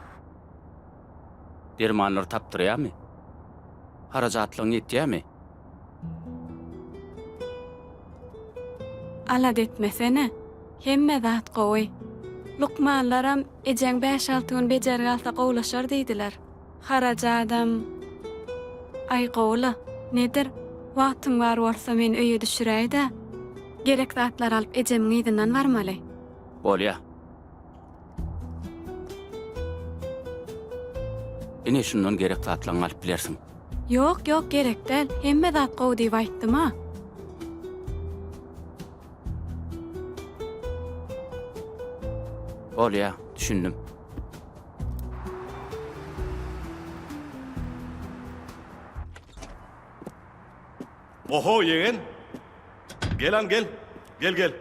Speaker 2: Dermanlary tapdyrýarmy? Harajatlaryň ýetýärmi?
Speaker 6: Alada etmesene. Hemme zat gowy. Lukmanlaram ejeň bäş-alty gün bejergi alsa gowulaşar diýdiler. Harajadam Aý gowy-la. Nedir, wagtyň bar bolsa meni öýe düşüräý-dä. Gerek zatlary alyp ejemiň yzyndan barmaly.
Speaker 2: Bolýa. Ine şundan gerek zatlaryňy alyp bilersiň.
Speaker 6: Ýok, ýok gerek däl. Hemme zat gowy diýip aýtdym-a.
Speaker 2: Bolýa, düşündim.
Speaker 15: Oho, ýegen! Gel-an gel! Gel, gel!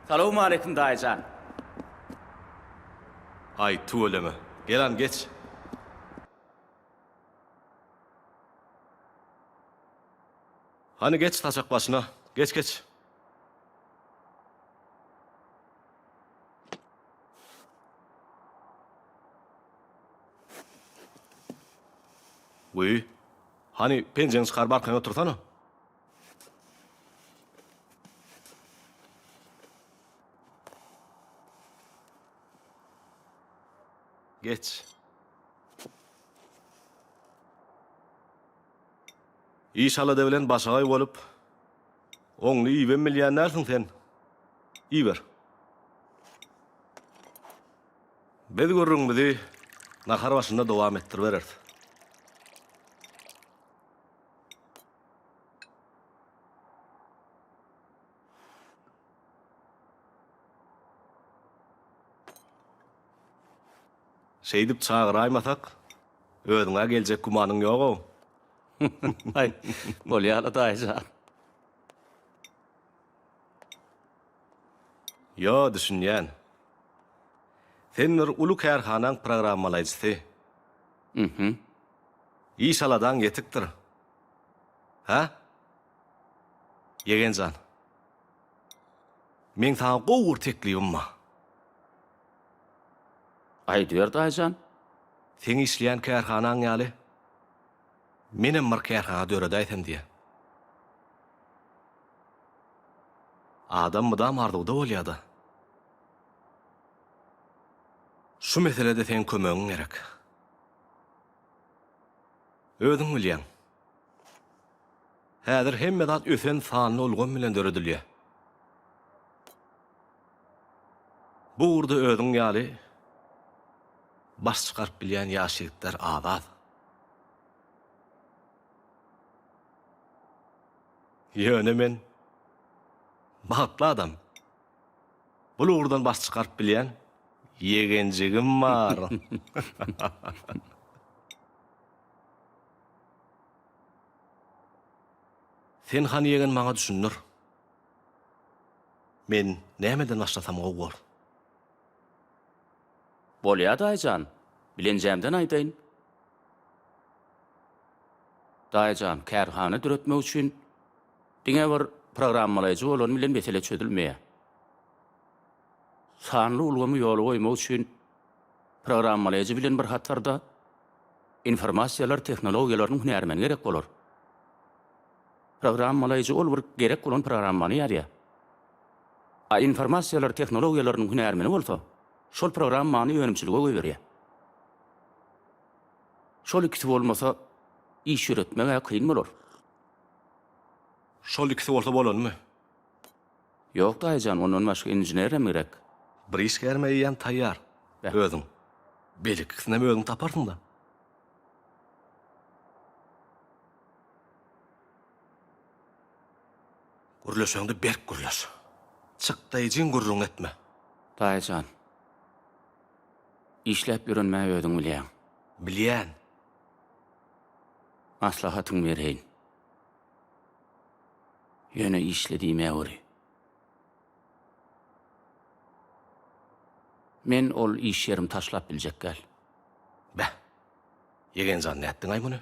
Speaker 2: Salowmaleýkim daýyjan.
Speaker 15: Aý, tüweleme. Gel-an geç. Hany geç saçak başyna. Geç geç. Wiý. Hany penjeňi çykaryp arkaýyn otursana. Geç. Iş-alada bilen başagaý bolup, oňly iýibem bilýän dälsiň sen. Iýiber. Biz gürrüňimizi nahar başynda dowam etdiribereris. Şeýdip çagyraýmasak, özüň-ä geljek gümanyň ýog-ow.
Speaker 2: Aý, bolýa-la, daýy jan.
Speaker 15: Ýo, düşünýän. Sen bir uly kärhanaň programmalaýjysy.
Speaker 2: Mhm.
Speaker 15: Iş-aladaň ýetikdir. Hä? Ýegen jan. Meň saňa gowy bir teklibim bar.
Speaker 2: Aýdyber daýyjan.
Speaker 15: Seň işleýän kärhanaň ýaly menem bir kärhana döredäýsem diýýän. Adam mydam arzuwda bolýa-da. Şu meselede seň kömegiň gerek. Özüň bilýäň. Häzir hemme zat ösen sanly ulgam bilen döredilýär. Bu ugurda özüň ýaly baş çykaryp bilýän ýaş ýigitler az-az. Ýöne men bagtly adam. Bul ugurdan baş çykaryp bilýän ýegenjigim bar. Sen hany ýegen maňa düşündir. Men nämeden başlasam gowy bor?
Speaker 2: Bolýa daýyjan, bilenjämden aýdaýyn. Daýyjan, kärhana döretmek üçin diňe bir programmalaýjy bolan bilen mesele çözülmeýär. Sanly ulgamy ýola goýmak üçin. Programmalaýjy bilen bir hatarda informasiýalar tehnologiýalarynyň hünärmeni gerek bolar. Programmalaýjy ol bir gerek bolan programmany ýazýar. A informasiýalar tehnologiýalarynyň hünärmeni bolsa şol programmany önümçilige goýberýär. Şol ikisi bolmasa iş ýöretmeg-ä kyn bolar.
Speaker 15: Şol ikisi bolsa bolanymy?
Speaker 2: Ýok daýyjan ondan başga inžinerem gerek.
Speaker 15: Bir işgärem eýýäm taýýar. Özüň. Beýleki ikisinem özüň taparsyň-da. Gürleşeňde berk gürleş. Çykdaýjyň gürrüňini etme.
Speaker 2: Daýyjan. Işläp ýörenmä özüň bilýäň.
Speaker 15: Bilýän.
Speaker 2: Maslahatyňy bereýin. Ýöne işle diýmäweri. Men ol iş ýerimi taşlap biljek däl.
Speaker 15: Beh. Ýegenjan nätdiňaý muny?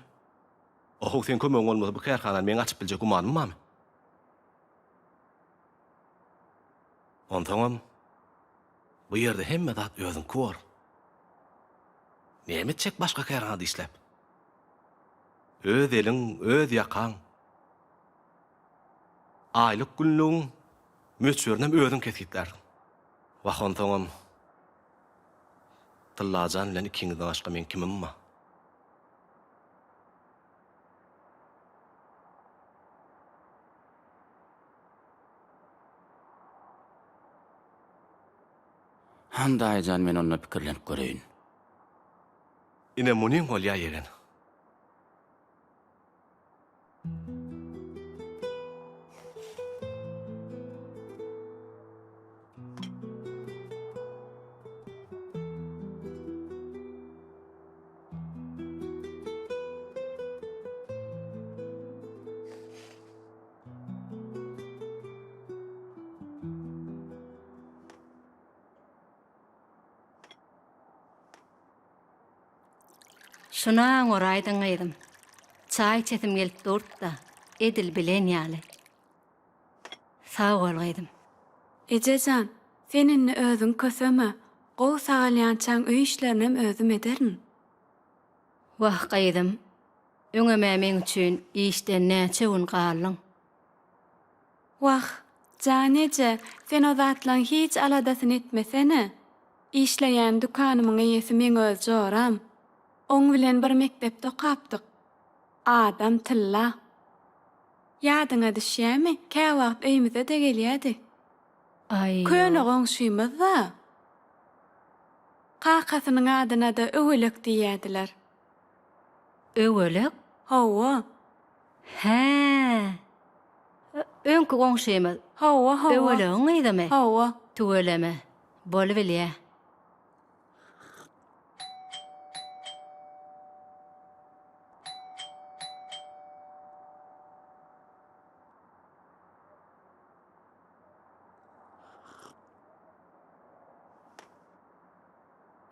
Speaker 15: Ohow seň kömegiň bolmasa bu kärhanany meň açyp biljek gümanym barmy? Onsoňam bu ýerde hemme zat özüňki bor. Näme etjek başga kärhanada işläp? Öz eliň, öz ýakaň. Aýlyk-günlügiň möçberinem özüň kesgitlärsiň. Wah, onsoňam Tyllajan bilen ikiňizden başga meň kimim bar?
Speaker 2: Han daýyjan men onda pikirlenip göreýin.
Speaker 15: Ine munyň bolýa ýegen.
Speaker 11: Şuna oňaraýdyň gyzym. Çaý içesim gelip durdy-da, edil bilen ýaly. Sag bol gyzym.
Speaker 6: Eje jan, sen indi özüňi köseme, gowy sagalýançaň öý işlerinem özüm ederin.
Speaker 11: Wah, gyzym, öňem-ä meň üçin işden näçe gün galdyň.
Speaker 6: Wah, jan eje, sen o zatlaň hiç aladasyny etmesene. Işleýän dükanymyň eýesi meň öz joram. Oň bilen bir mekdepde okapdyk. Adam tylla. Ýadyňa düşýämi, käwagt öýümize-de gelýädi.
Speaker 11: Aý,
Speaker 6: Köne goňşymyz-da. Kakasynyň adyna-da Öwelek diýýädiler.
Speaker 11: Öwelek?
Speaker 6: Hawa.
Speaker 11: Hä. Öňki goňşymyz.
Speaker 6: Hawa, hawa.
Speaker 11: Öwelegiň gyzymy?
Speaker 6: Hawa.
Speaker 11: Tüweleme. Bolubilýä.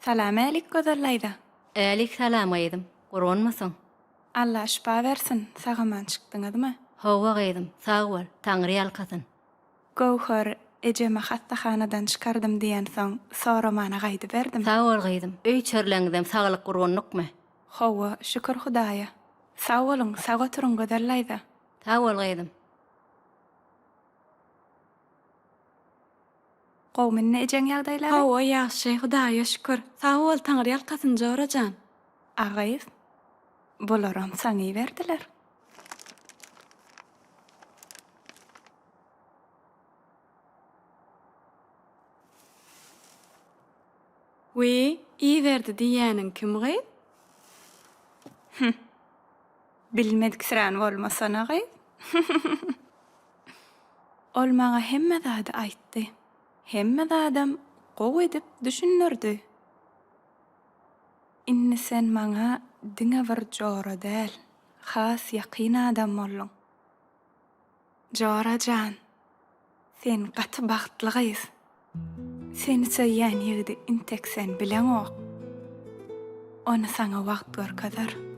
Speaker 6: Salam älik Gözel daýza.
Speaker 11: Älik salam gyzym. Gurgunmysyň?
Speaker 6: Alla şypa bersin, sag-aman çykdyňyzmy?
Speaker 11: Hawa gyzym, sag bol, Taňry ýalkasyn.
Speaker 6: Göwher ejemi hassahanadan çykardym diýensoň, soramana gaýdyberdim.
Speaker 11: Sag bol gyzym, öý-içerileňizem saglyk gurgunlykmy?
Speaker 6: Hawa, şükür Hudaýa. Sag boluň, sag oturyň Gözel daýza.
Speaker 11: Sag bol gyzym.
Speaker 6: Gowmy indi ejeň ýagdaýlary? Hawa, ýagşy, Hudaýa şükür. Sag bol, Taňry ýalkasyn jora jan. A gyz, bularam saňa iberdiler. Wiý, iberdi diýýäniň kim gyz? Hü. Bilmediksirän bolmasana gyz. Ol maňa hemme zady aýtdy. Hemme zadam gowy edip düşündirdi. Indi sen maňa diňe bir jora däl, has ýakyn adam bolduň. Jora jan, sen gaty bagtly gyz. Seni söýýän ýigidi intek sen bileňok. Ony saňa wagt görkezer.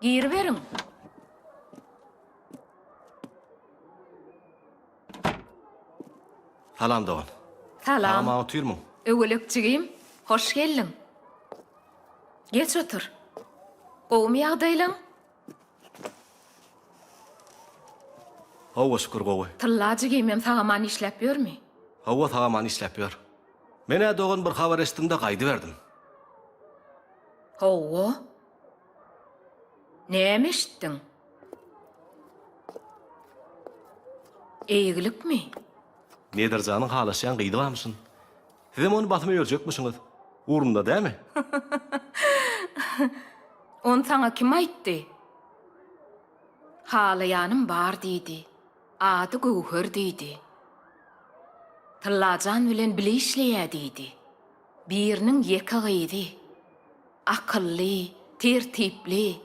Speaker 7: Giriberiň.
Speaker 15: Salam dogan.
Speaker 7: Salam.
Speaker 15: Sag-aman otyrmyň?
Speaker 7: Öwelek jigim, hoş geldiň. Geç otur. Gowumy ýagdaýlaň?
Speaker 15: Hawa, şükür gowy.
Speaker 7: Tylla jigimem sag-aman işläp ýörmi?
Speaker 15: Hawa, sag-aman işläp ýör. Men-ä dogan bir habar eşitdim-de gaýdyberdim.
Speaker 7: Hawa. Näme eşitdiň? Eýgilikmi?
Speaker 15: Nedirjanyň halaşýan gyzy barmyşyn. Sizem ony basym öýerjekmişiňiz. Ugrunda dämi?
Speaker 7: Ony saňa kim aýtdy? Halaýanym bar diýdi. Ady Göwher diýdi. Tyllajan bilen bile işleýä diýdi. Biriniň ýeke gyzy. Akylly, tertipli,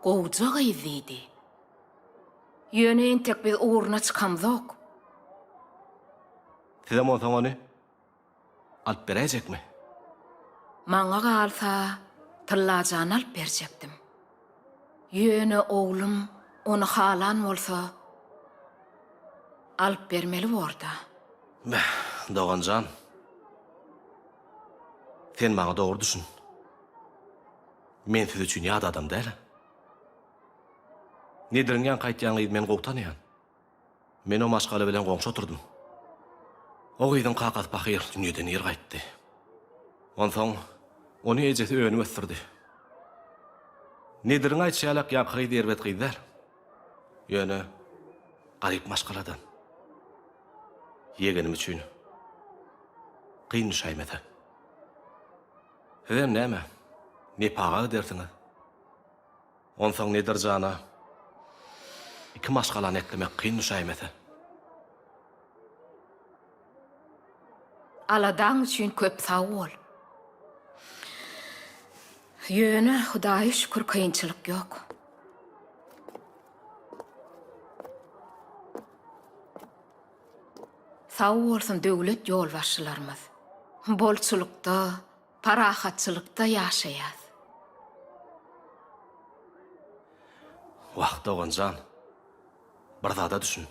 Speaker 7: gowja gyz diýdi. Ýöne entek biz ugruna çykamzok.
Speaker 15: Sizem onsoň ony alyp beräýjekmi?
Speaker 7: Maňa galsa, Tyllajany alyp berjekdim. Ýöne oglum ony halan bolsa, alyp bermeli bor-da.
Speaker 15: Beh, dogan jan. Sen maňa dogry düşün. Men siz üçin ýat adam däl-ä. Nediriň ýaňky aýtýan gyzy men gowy tanaýan. Men o maşgala bilen goňşy oturdym. O gyzyň kakasy pahyr dünýeden ir gaýtdy. Onsoň ony ejesi önüp ösdürdi. Nediriň aýtşy ýalak ýaňky gyz erbet gyz däl. Ýöne garyp maşgaladan. Ýegenim üçin kyn düşäýmese. Sizem näme, nepaga gidersiňiz. Onsoň Nedir jana iki maşgalany eklemek kyn düşäýmese.
Speaker 7: Aladaň üçin köp sag bol. Ýöne Hudaýa şükür kynçylyk ýok. Sag bolsun döwlet ýolbaşçylarymyz. Bolçulykda, Parahatçylykda ýaşaýas.
Speaker 15: Wah, dogan jan, bir zada düşün.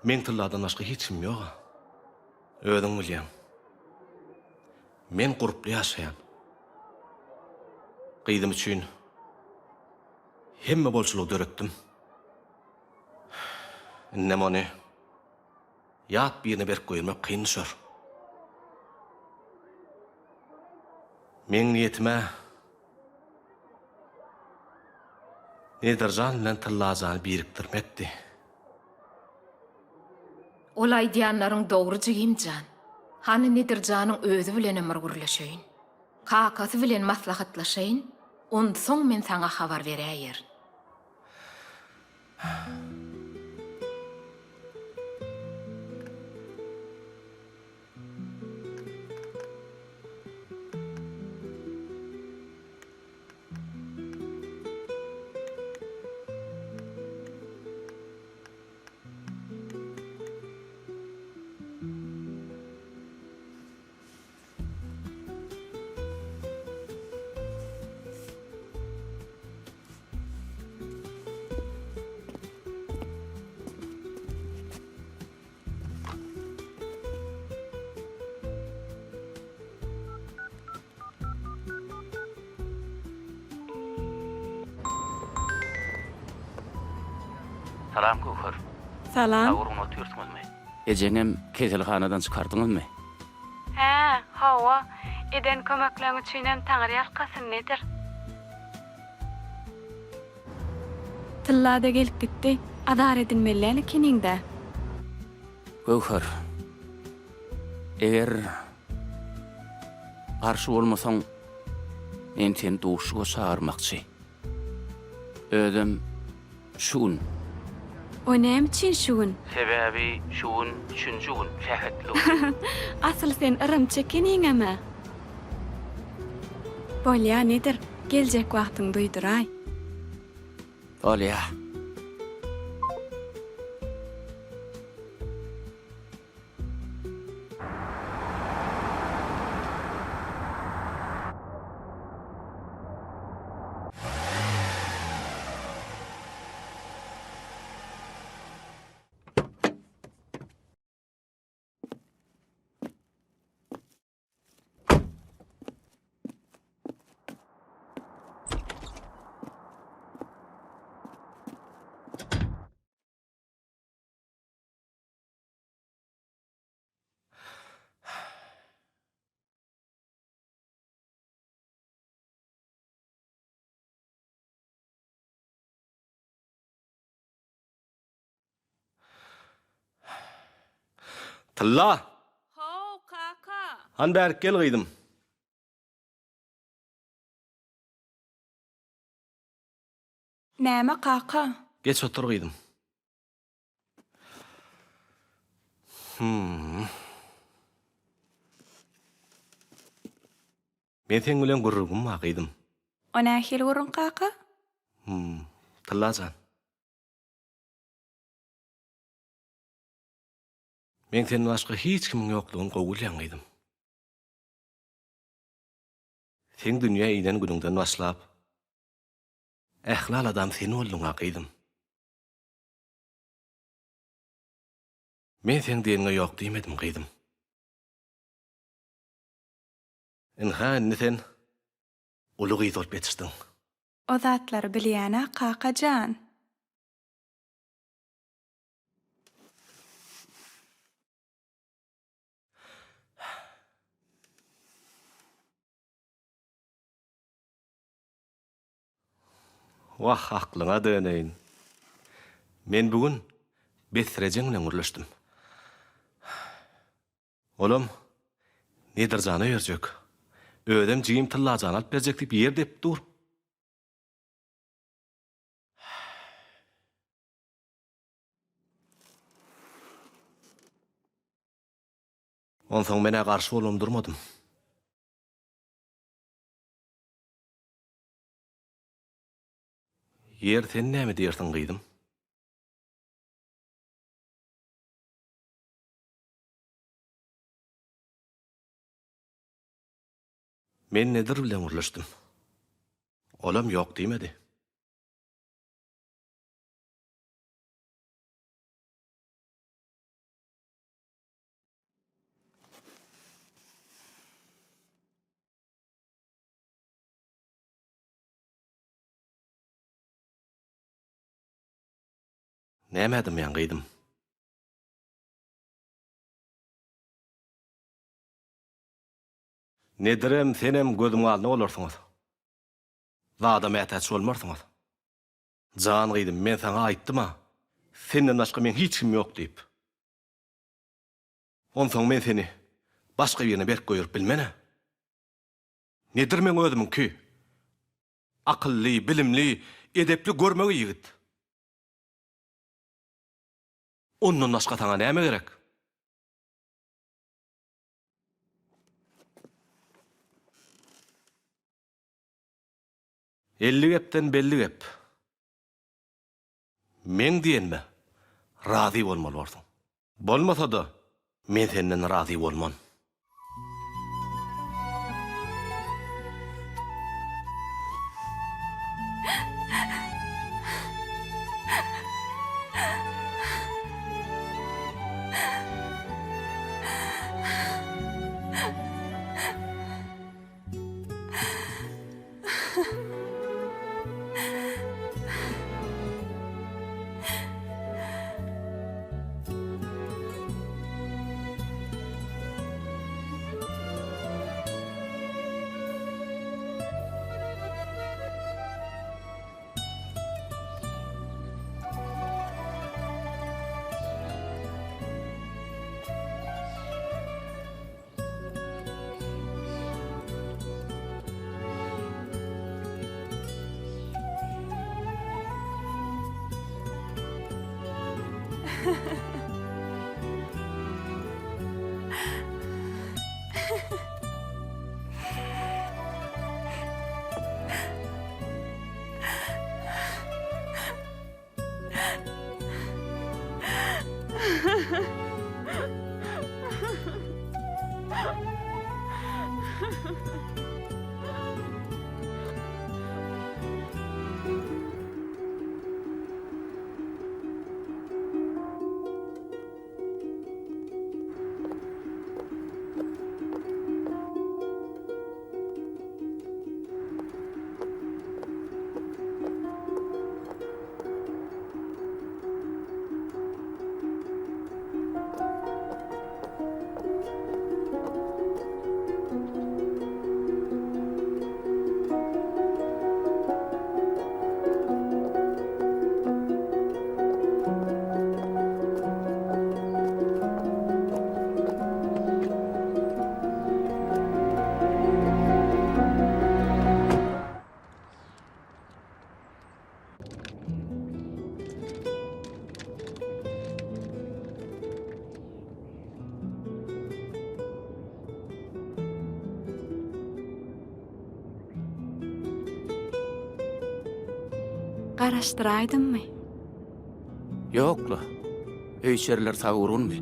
Speaker 15: Meň Tylladan başga hiç kimim ýog-a. Özüň bilýäň. Men gurply ýaşaýan. Gyzym üçin hemme bolçulygy döretdim. Indem ony Ýat birine berip goýurmak kyn düşer. Meň niýetim-ä Nedirjan bilen Tyllajany birikdirmekdi.
Speaker 7: Ol aýdýanlaryň dogry jigim jan. Hany Nedirjanyň özi bilenem bir gürleşeýin. Kakasy bilen maslahatlaşaýyn, onsoň men saňa habar beräýerin.
Speaker 2: Salam Göwher.
Speaker 6: Salam.
Speaker 2: Sag boluň otyrsyňyzmy? Ejeňem keselhanadan çykardyňyzmy?
Speaker 6: Hä, hawa. Eden kömekleň üçinem taňryýalkasyn Nedir. Tylla-da gelip gitdi. Azar edinmeli däl ekeniň-dä.
Speaker 2: Göwher, eger garşy bolmasaň, men seni duşuşyga çagyrmakçy. Özem şu gün.
Speaker 6: O näme üçin şu gün?
Speaker 2: Sebäbi şu gün üçünji gün, sähetli gün.
Speaker 6: Asyl sen yrymçy ekeniňem-ä. Bolýa, Nedir, geljek wagtyň duýduraý.
Speaker 2: Bolýa.
Speaker 15: Tylla!
Speaker 5: How, kaka!
Speaker 15: Hany bärik gel gyzym.
Speaker 6: Näme kaka?
Speaker 15: Geç otur gyzym. Hmm. Men seň bilen gürrüňim bar gyzym.
Speaker 6: O nähili gürrüň kaka?
Speaker 15: Hmm. Tylla jan. Meň senden başga hiç kimiň ýoklugyny gowy bilýän gyzym. Seň dünýä inen günüňden başlap, ähli aladam sen bolduň-a gyzym. Men seň diýeniňe ýok diýmedim gyzym. Ynha indi sen uly gyz bolup ýetişdiň.
Speaker 6: O zatlary bilýän-ä kaka jan.
Speaker 15: Wah, aklyňa döneýin. Men bu gün Besrejeň bilen gürleşdim. Olam Nedirjana berjek. Özem jigim Tyllajany alyp berjek diýip ýer depip dur. Onsoň men-ä garşy bolubam durmadym. Ýer sen näme diýersiň gyzym? Men Nedir bilen gürleşdim. Olam ýok diýmedi. Nämä dymýaň gyzym? Nedirem, senem gözüň alny bolarsyňyz. Zada mätäç bolmarsyňyz. Jan gyzym, men saňa aýtdym-a, senden başga meň hiç kimim ýok diýip. Onsoň men seni başga birine berip goýberip bilmen-ä. Nedir meň özümiňki. Akylly, bilimli, edepli, görmegeý ýigit. Ondan başga saňa näme gerek? 50 gepden belli gep. Meň diýenime razy bolmaly borsuň. Bolmasa-da, men senden razy bolman.
Speaker 6: Garaşdyraýdymmy?
Speaker 2: Ýok-la. Öý-içeriler sag-gurgunmy?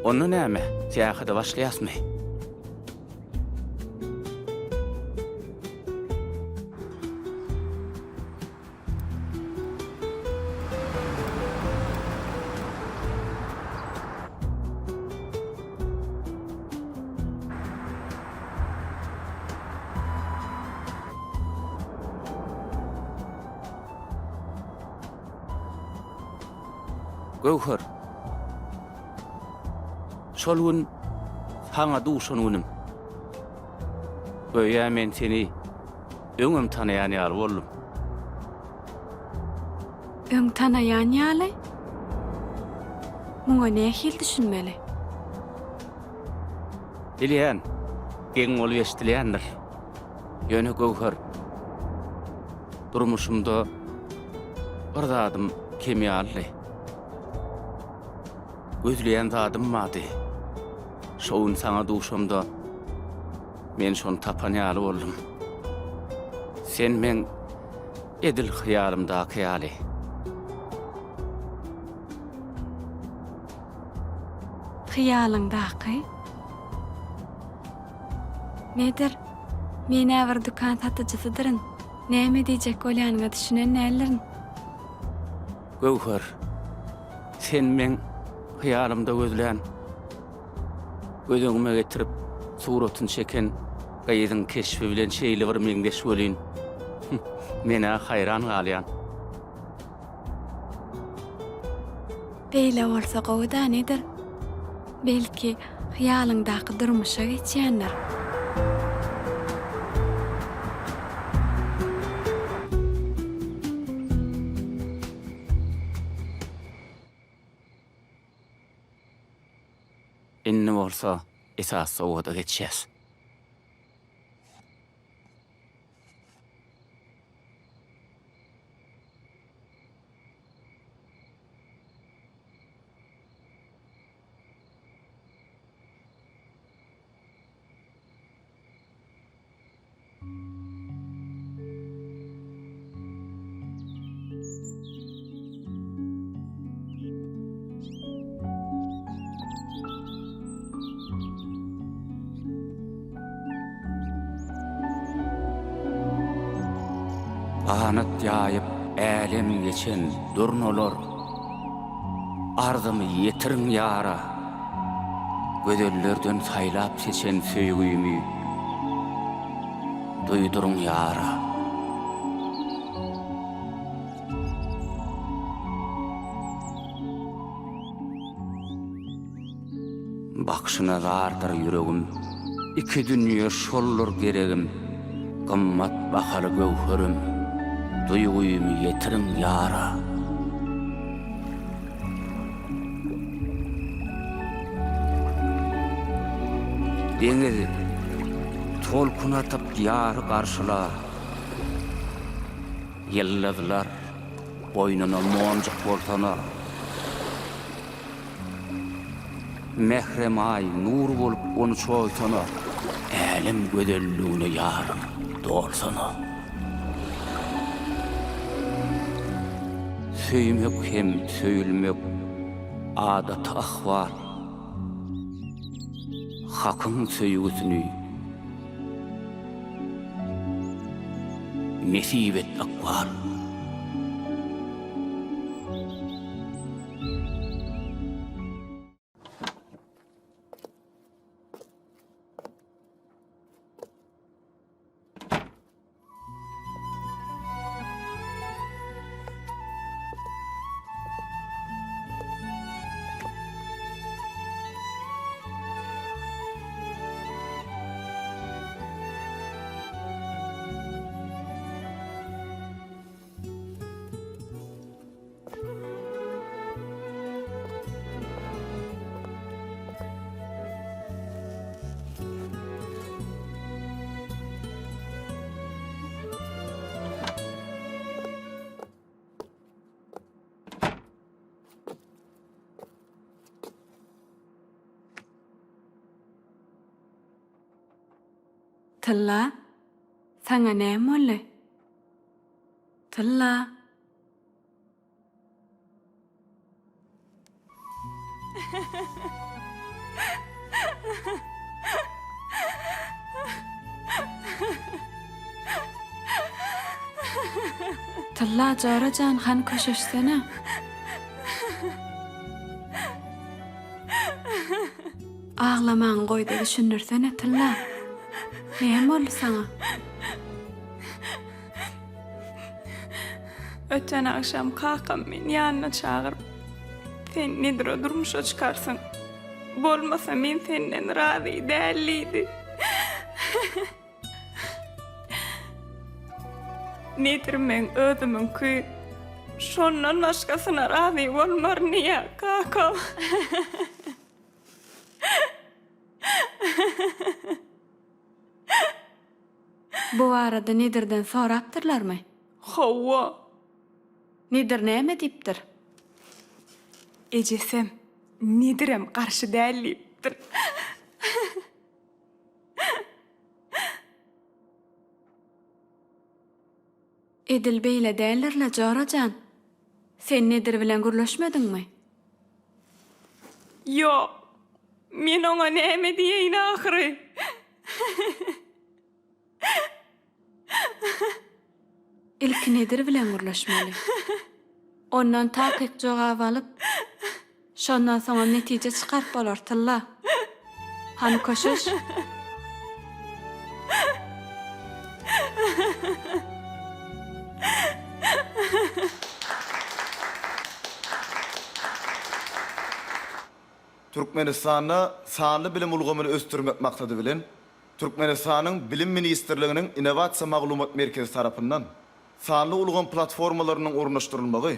Speaker 2: Onda näme, syýahada başlaýasmy? Göwher. Şol gün saňa duşan günüm. Göýä men seni öňem tanaýan ýaly boldum.
Speaker 6: Öň tanaýan ýaly? Muňa nähili düşünmeli?
Speaker 2: Bilýän, geň bolup eşidilýändir. Ýöne Göwher, durmuşymda bir zadym kem ýalydy. Gözleýän zadym bardy. Şo gün saňa duşamda men şony tapan ýaly boldum. Sen meň edil hyýalymdaky ýaly.
Speaker 6: Hyýalyňdaky? Nedir? Men-ä bir dükan satyjysydyryn. Näme diýjek bolýanyňa düşünen däldirin.
Speaker 2: Göwher, sen meň hyýalymda gözlän, göz öňüme getirip suratyny çeken gyzyň keşbi bilen şeýle bir meňzeş welin, men-ä haýran galýan.
Speaker 6: Beýle bolsa gowy-da, Nedir. Belki, hyýalyňdaky durmuşa geçýändir.
Speaker 2: Indi bolsa esasy sowgada geçýäs. Ganat ýaýyp älem geçen durnalar, Arzymy ýetiriň ýara. Gözellerden saýlap seçen söýgümi Duýduryň ýara. Bakyşyna zardyr ýüregim, Iki dünýe şoldur geregim, Gymmat bahaly göwherim, Duýgymy ýetiriň ýara. Deňiz tolkun atyp ýary garşylar, Ýyldyzlar boýnuna monjuk bolsana. Mährem Aý nur bolup ony çoýsana. Älem gözelligine ýarym dolsana. Söýmek hem söýülmek adaty ahwal. Hakyň söýgüsini nesip et ykbal.
Speaker 6: Tylla. Saňa näme boldy? Tylla. Tylla jora jan hany köşeşsene. Aglamaňy goýda düşündirsene Tylla. Näme boldy saňa? Öten agşam kakam meni ýanyna çagyryp, Sen Nedire durmuşa çykarsyň. Bolmasa men senden razy däl diýdi. Nedir meň özümiňki. Şondan başgasyna razy bolmaryn diýýär kakam. Bu barada Nedirden sorapdyrlarmy? Hawa. Nedir näme diýipdir? Ejesem, Nedirem garşy däl diýipdir. Edil beýle däldir-le, jora jan. Sen Nedir bilen gürleşmediňmi? Ýok. Men oňa näme diýeýin ahyry? Ilki Nedir bilen gürleşmeli. Ondan takyk jogap alyp, şondan soňam netije çykaryp bolar, Tylla. Hany köşeş.
Speaker 16: Türkmenistanda sanly bilim ulgamyny ösdürmek maksady bilen, Türkmenistanyň Bilim ministrliginiň Innowasiýa maglumat merkezi tarapyndan sanly ulgam platformalarynyň ornaşdyrylmagy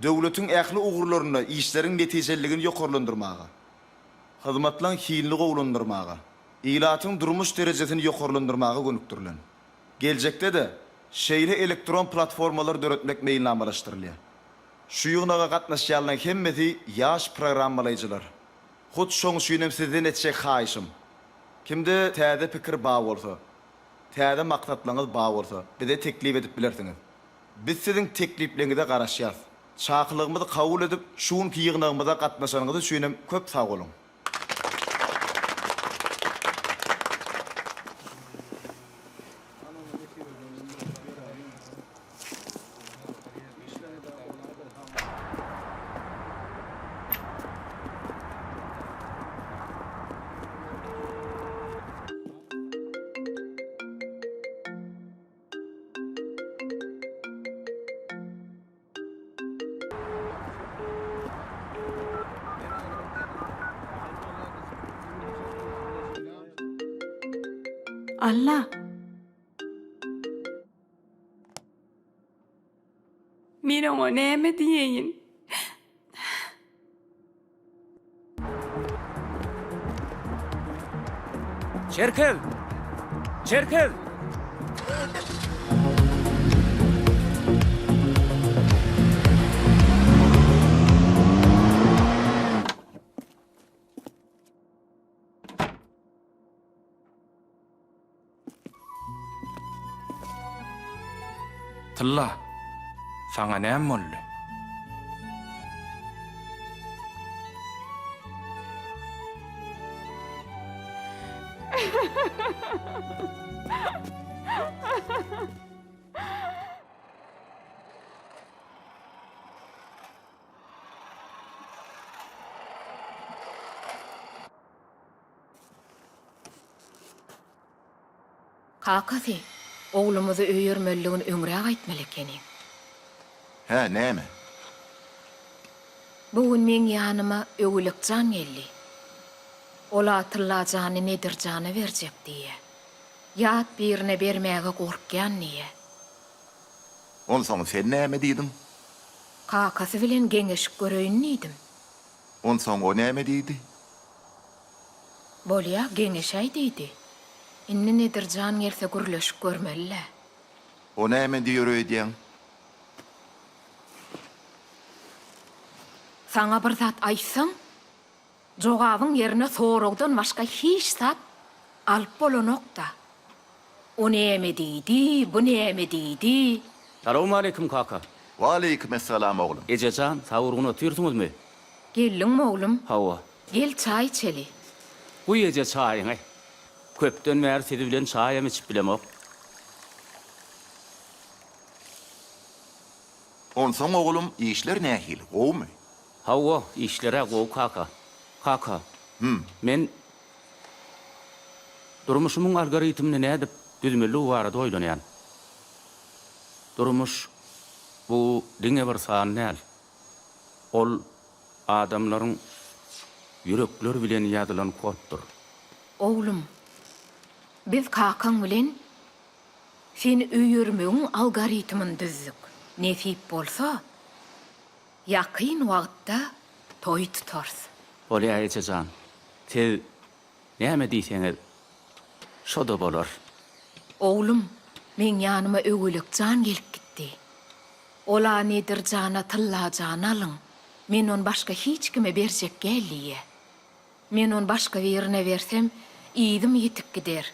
Speaker 16: döwletiň ähli ugurlarynda işleriň netijeliligini ýokarlandyrmaga, hyzmatlaryň hilini gowulandyrmaga, ilatyň durmuş derejesini ýokarlandyrmaga gönükdirilen. Geljekde-de şeýle elektron platformalary döretmek meýilnamalaşdyrylýar. Şu ýygnaga gatnaşýanlaryň hemmesi ýaş programmalaýjylar. Hut şoň üçinem sizden etjek haýyşym, kimde täze pikir ba bolsa, täze maksatlaryňyz ba bolsa, bize teklip edip bilersiňiz. Biz siziň teklipleňize garaşýas. Çakylygymyzy kabul edip, şu günki ýygnagymyza gatnaşanyňyz üçinem köp sag boluň!
Speaker 6: Alla! Men oňa näme diýeýin?
Speaker 2: Çerkez! Çerkez!
Speaker 10: Tylla, saňa näme boldy?
Speaker 7: Kakasy, oglumyzy öýermelidigini öňräk aýtmaly ekeniň.
Speaker 1: Hä, näme?
Speaker 7: Bu gün meň ýanyma Öwelek jan geldi. Ol-a Tylla jany Nedir jana berjek diýýä. Ýat birine bermäge gorkýan diýýä.
Speaker 1: Onsoň sen näme diýdiň?
Speaker 7: Kakasy bilen geňeşip göreýin diýdim.
Speaker 1: Onsoň o näme diýdi?
Speaker 7: Bolýa, geňeşäý diýdi. Indi Nedir jan gelse gürleşip görmeli-dä.
Speaker 1: O näme diýer öýdýäň?
Speaker 7: Saňa bir zat aýtsam, jogabyň ýerine soragdan başga hiç zat alyp bolanok-da. O näme diýdi, bu näme diýdi?
Speaker 2: Salowmaleýkim kaka.
Speaker 1: Waleýkimessalam oglum.
Speaker 2: Ejejan, sag-gurgun otyrsyňyzmy?
Speaker 7: Geldiňmi oglum?
Speaker 2: Hawa.
Speaker 7: Gel çaý içeli.
Speaker 2: Guý eje çaýyňy. Köpden bäri siz bilen çaýam içip bilemok.
Speaker 1: Onsoň oglum işler nähili, gowumy?
Speaker 2: Hawa, işler-ä gowy kaka. Kaka, men durmuşymyň algoritmini nädip düzmelidigi barada oýlanýan. Durmuş bu diňe bir san däl. Ol adamlaryň ýürekleri bilen ýazylan koddur.
Speaker 7: Oglum, biz kakaň bilen seni öýermegiň algoritmini düzdük. Nesip bolsa, ýakyn wagtda toý tutarys.
Speaker 2: Bolýa eje jan. Siz näme diýseňiz, şo-da bolar.
Speaker 7: Oglum, meň ýanyma Öwelek jan gelip gitdi. Ol-a Nedir jana Tylla jany alyň, men ony başga hiç kime berjek gäl diýýä. Men ony başga birine bersem, yzym ýitip gider.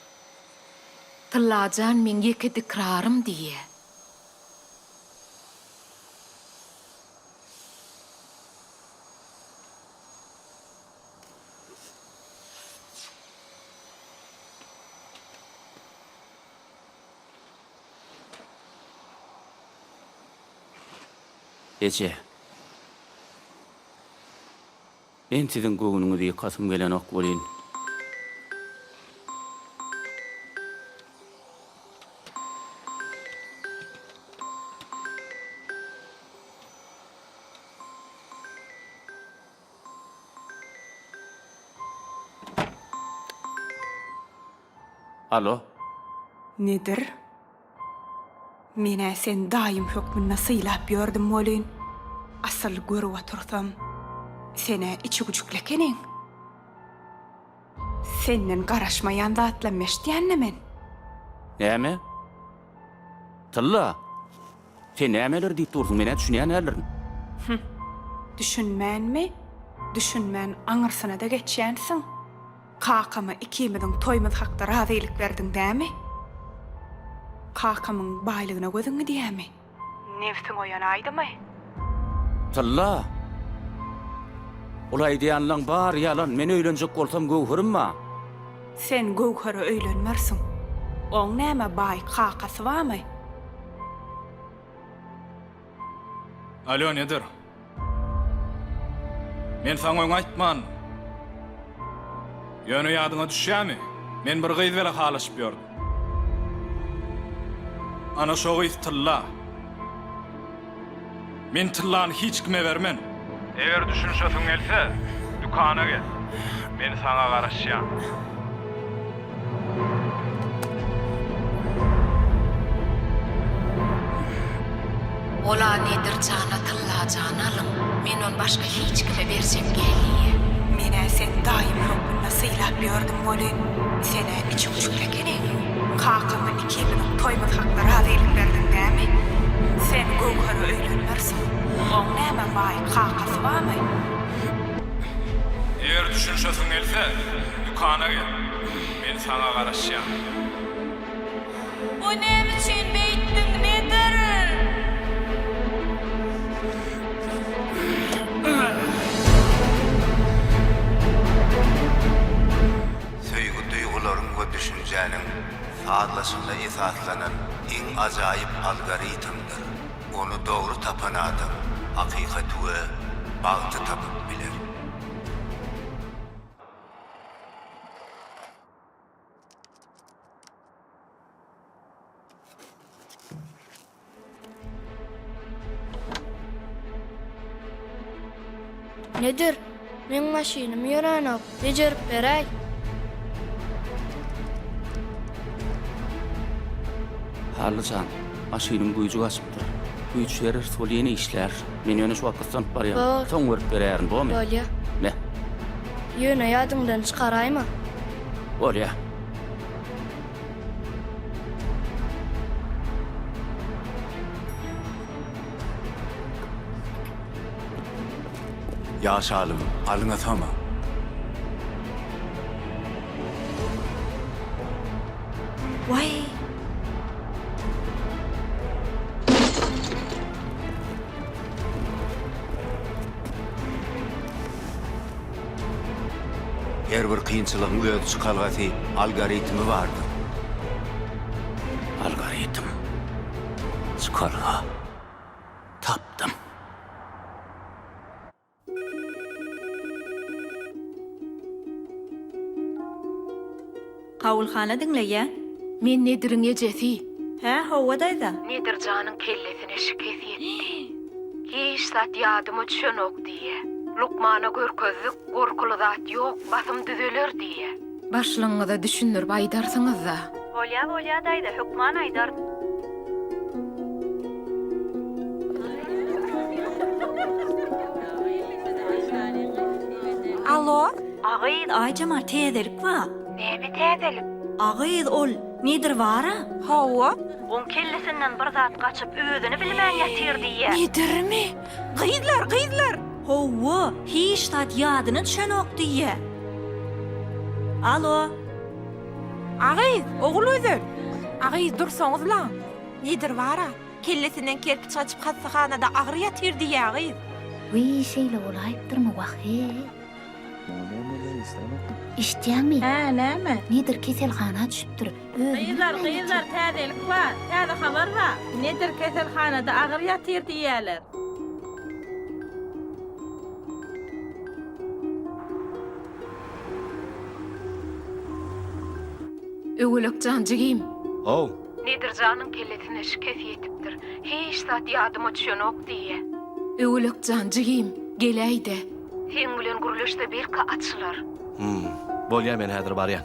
Speaker 7: Tylla jan meň ýeke dikrarym diýýä.
Speaker 2: Eje. Men siziň göwnüňizi ýykasym gelenok welin. Alo.
Speaker 6: Nedir? Men-ä seni daýym hökmünde sylap ýördüm welin, asyl görüp otursam, sen-ä içigüjükli ekeniň. Senden garaşmaýan zatlam eşidýän-dä men.
Speaker 2: Näme? Tylla! Sen nämeler diýip dursuň, men-ä düşünýän däldirin.
Speaker 6: Hüm. Düşünmänmi? Düşünmän aňyrsyna-da geçýänsiň. Kakama ikimiziň toýumyz hakda razylyk berdiň dämi? Kakamyň baýlygyna gözüň gidýämi? Nebsiň oýanaýdymy?
Speaker 2: Tylla! Ol aýdýanlaň bary ýalan, men öýlenjek bolsam Göwherim bar.
Speaker 6: Sen Göwhere öýlenmersiň. Oň näme baý kakasy barmy?
Speaker 10: Alo Nedir. Men saňa öň aýtman. Ýöne ýadyňa düşýämi? Men bir gyz bile halaşyp ýördüm. Ana şo gyz Tylla. Men Tyllany hiç kime bermen. Eger düşünişesiň gelse, dükana gel. Men saňa garaşýan.
Speaker 7: Ola Nedir jana Tylla jany alyň, men ony başga hiç kime berjek gäl diýýä.
Speaker 6: Men-ä seni daýym hökmünde sylap ýördüm welin, sen-ä içigüjükli ekeniň. Kakama ikimiziň toýumyz hakda razylyk berdiň dämi? Sen Göwhere öýlenmersiň. Oň näme baý kakasy barmy?
Speaker 10: Eger düşünişesiň gelse, dükana gel. Men saňa garaşýan.
Speaker 5: O näme üçin beýtdiň, Nedir?
Speaker 3: Söýgi duýgularyň we düşünjäniň sazlaşygyna esaslanan iň ajaýyp algoritmdir. Ony dogry tapan adam hakykaty we bagty tapyp biler.
Speaker 12: Nedir? Meň maşynym ýöränok. Bejerip beräý.
Speaker 2: Hally jan, maşynyň güýji gaçypdyr. Güýç bereris, ol ýene işlär. Men ýöne şu wagt gyssanyp barýan.
Speaker 12: Bor.
Speaker 2: Soň berip beräýerin, bormy?
Speaker 12: Bolýa.
Speaker 2: Me.
Speaker 12: Ýöne ýadyňdan çykaraýma.
Speaker 2: Bolýa.
Speaker 3: Ýaş alym, alyňa sama.
Speaker 8: Waý!
Speaker 3: Her bir kynçylygyň öz çykalgasy, algoritmi bardyr.
Speaker 2: Algoritm. Çykalga. Tapdym.
Speaker 8: Kabulhana diňleýä.
Speaker 7: Men Nediriň ejesi.
Speaker 8: Hä, hawa daýza.
Speaker 7: Nedir janyň kellesine şikes ýetdi. Hiç zat ýadyma düşenok diýýä. Lukmana görkezdik, gorkuly zat ýok, basym düzeler diýýä. Başlygyňyza düşündirip aýdarsyňyz-da.
Speaker 8: Bolýa, bolýa daýza, hökman aýdaryn.
Speaker 17: Alo?
Speaker 8: A gyz, Aýjemal täzelik bar.
Speaker 7: Näme täzelik?
Speaker 8: A gyz, ol Nedir bar-a?
Speaker 17: Hawa.
Speaker 8: Oň kellesinden bir zat gaçyp, özüni bilmän ýatyr diýýä.
Speaker 17: Nedirmi? Gyzlar, gyzlar!
Speaker 8: Hawa, hiç zat ýadyna düşenok diýýä. Alo?
Speaker 17: A gyz, Ogulgözel! A gyz, dursaňyzlaň! Nedir bar-a, kellesinden kerpiç gaçyp hassahanada agyr ýatyr diýýä gyz.
Speaker 18: Wiý şeýle bolaýypdyrmy wah-heý. Eşitýäňmi?
Speaker 5: Hä, näme?
Speaker 18: Nedir keselhana düşüpdir. Özüni
Speaker 5: Gyzlar,
Speaker 18: bilmän
Speaker 5: gyzlar,
Speaker 18: ýatyr.
Speaker 5: täzelik bar. Täze habar bar. Nedir keselhanada agyr ýatyr diýýäler.
Speaker 7: Öwelek jan jigim.
Speaker 15: How.
Speaker 7: Nedir janyň kellesine şikes ýetipdir. Hiç zat ýadyma düşenok diýýä. Öwelek jan jigim, geläý-dä. Seň bilen gürleşse belki açylar.
Speaker 15: Hum, bolýa men häzir barýan.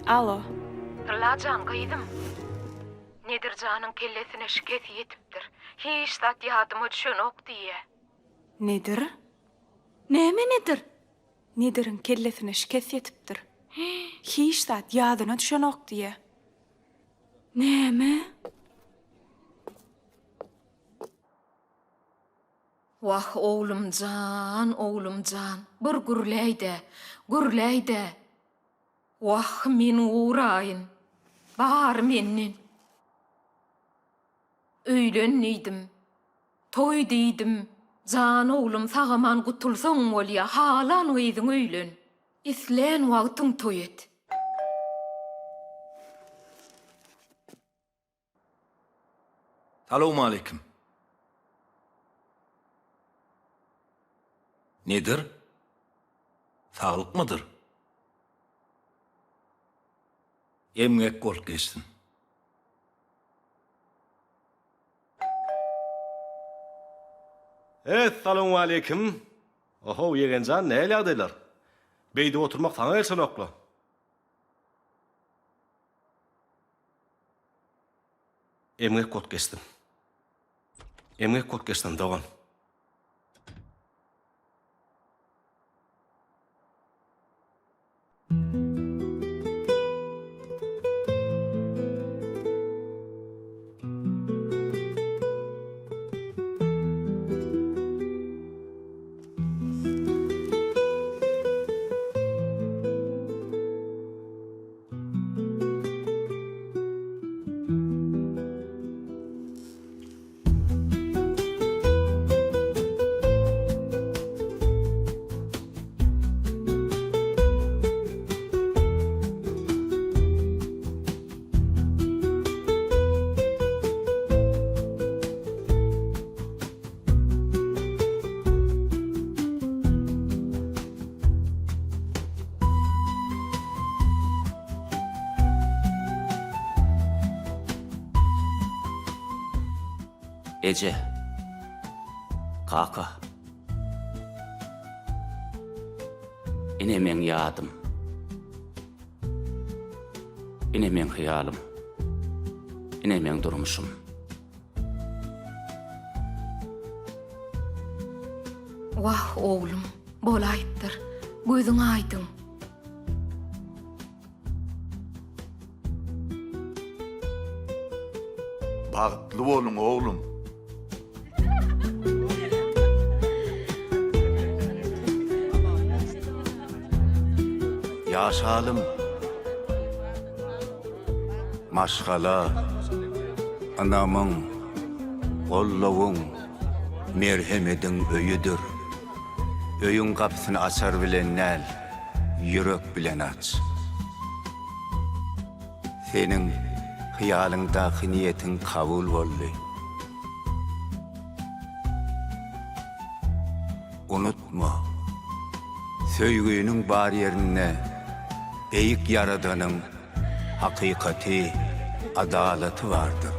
Speaker 6: Alo.
Speaker 7: Tyllajan gyzym. Nedir janyň kellesine şikes ýetipdir. Hiç zat ýadyma düşenok diýýä.
Speaker 6: Nedir?
Speaker 17: Näme Nedir?
Speaker 6: Nediriň kellesine şikes ýetipdir. Hiç zat ýadyna düşenok diýýä.
Speaker 17: Näme?
Speaker 7: Wah, oglum jan, oglum jan, bir gürläý-dä, gürläý-dä. Wah, men guraýyn. Bary menden. Öýlen diýdim. Toý diýdim. Jan oglum, sag-aman gutulsaň bolýa, halan gyzyň öýlen. Islän wagtyň toý et.
Speaker 9: Salowmaleýkim. Nedir? Saglykmydyr? Emgek bolup geçsin.
Speaker 15: Essalawmaleýkim. Ohow, ýegenjan, nähili ýagdaýlar? Beýdip oturmak saňa gelşenokla. Emgek bolup geçsin. Emgek bolup geçsin, dogan.
Speaker 2: Eje. Kaka. Ine meň ýadym. Ine meň hyýalym. Ine meň durmuşym.
Speaker 7: Wah, oglum, bolaýypdyr. Gözüň aýdyň.
Speaker 1: Bagtly boluň oglum.
Speaker 3: Ýaş alym, maşgala, ynamyň, goldawyň, merhemediň öýüdir. Öýüň gapysyny açar bilen däl, ýürek bilen aç. Seniň hyýalyňdaky niýetiň kabul boldy. Unutma, söýginiň bar ýerinde Beýik Ýaradanyň hakykaty, adalaty bardyr.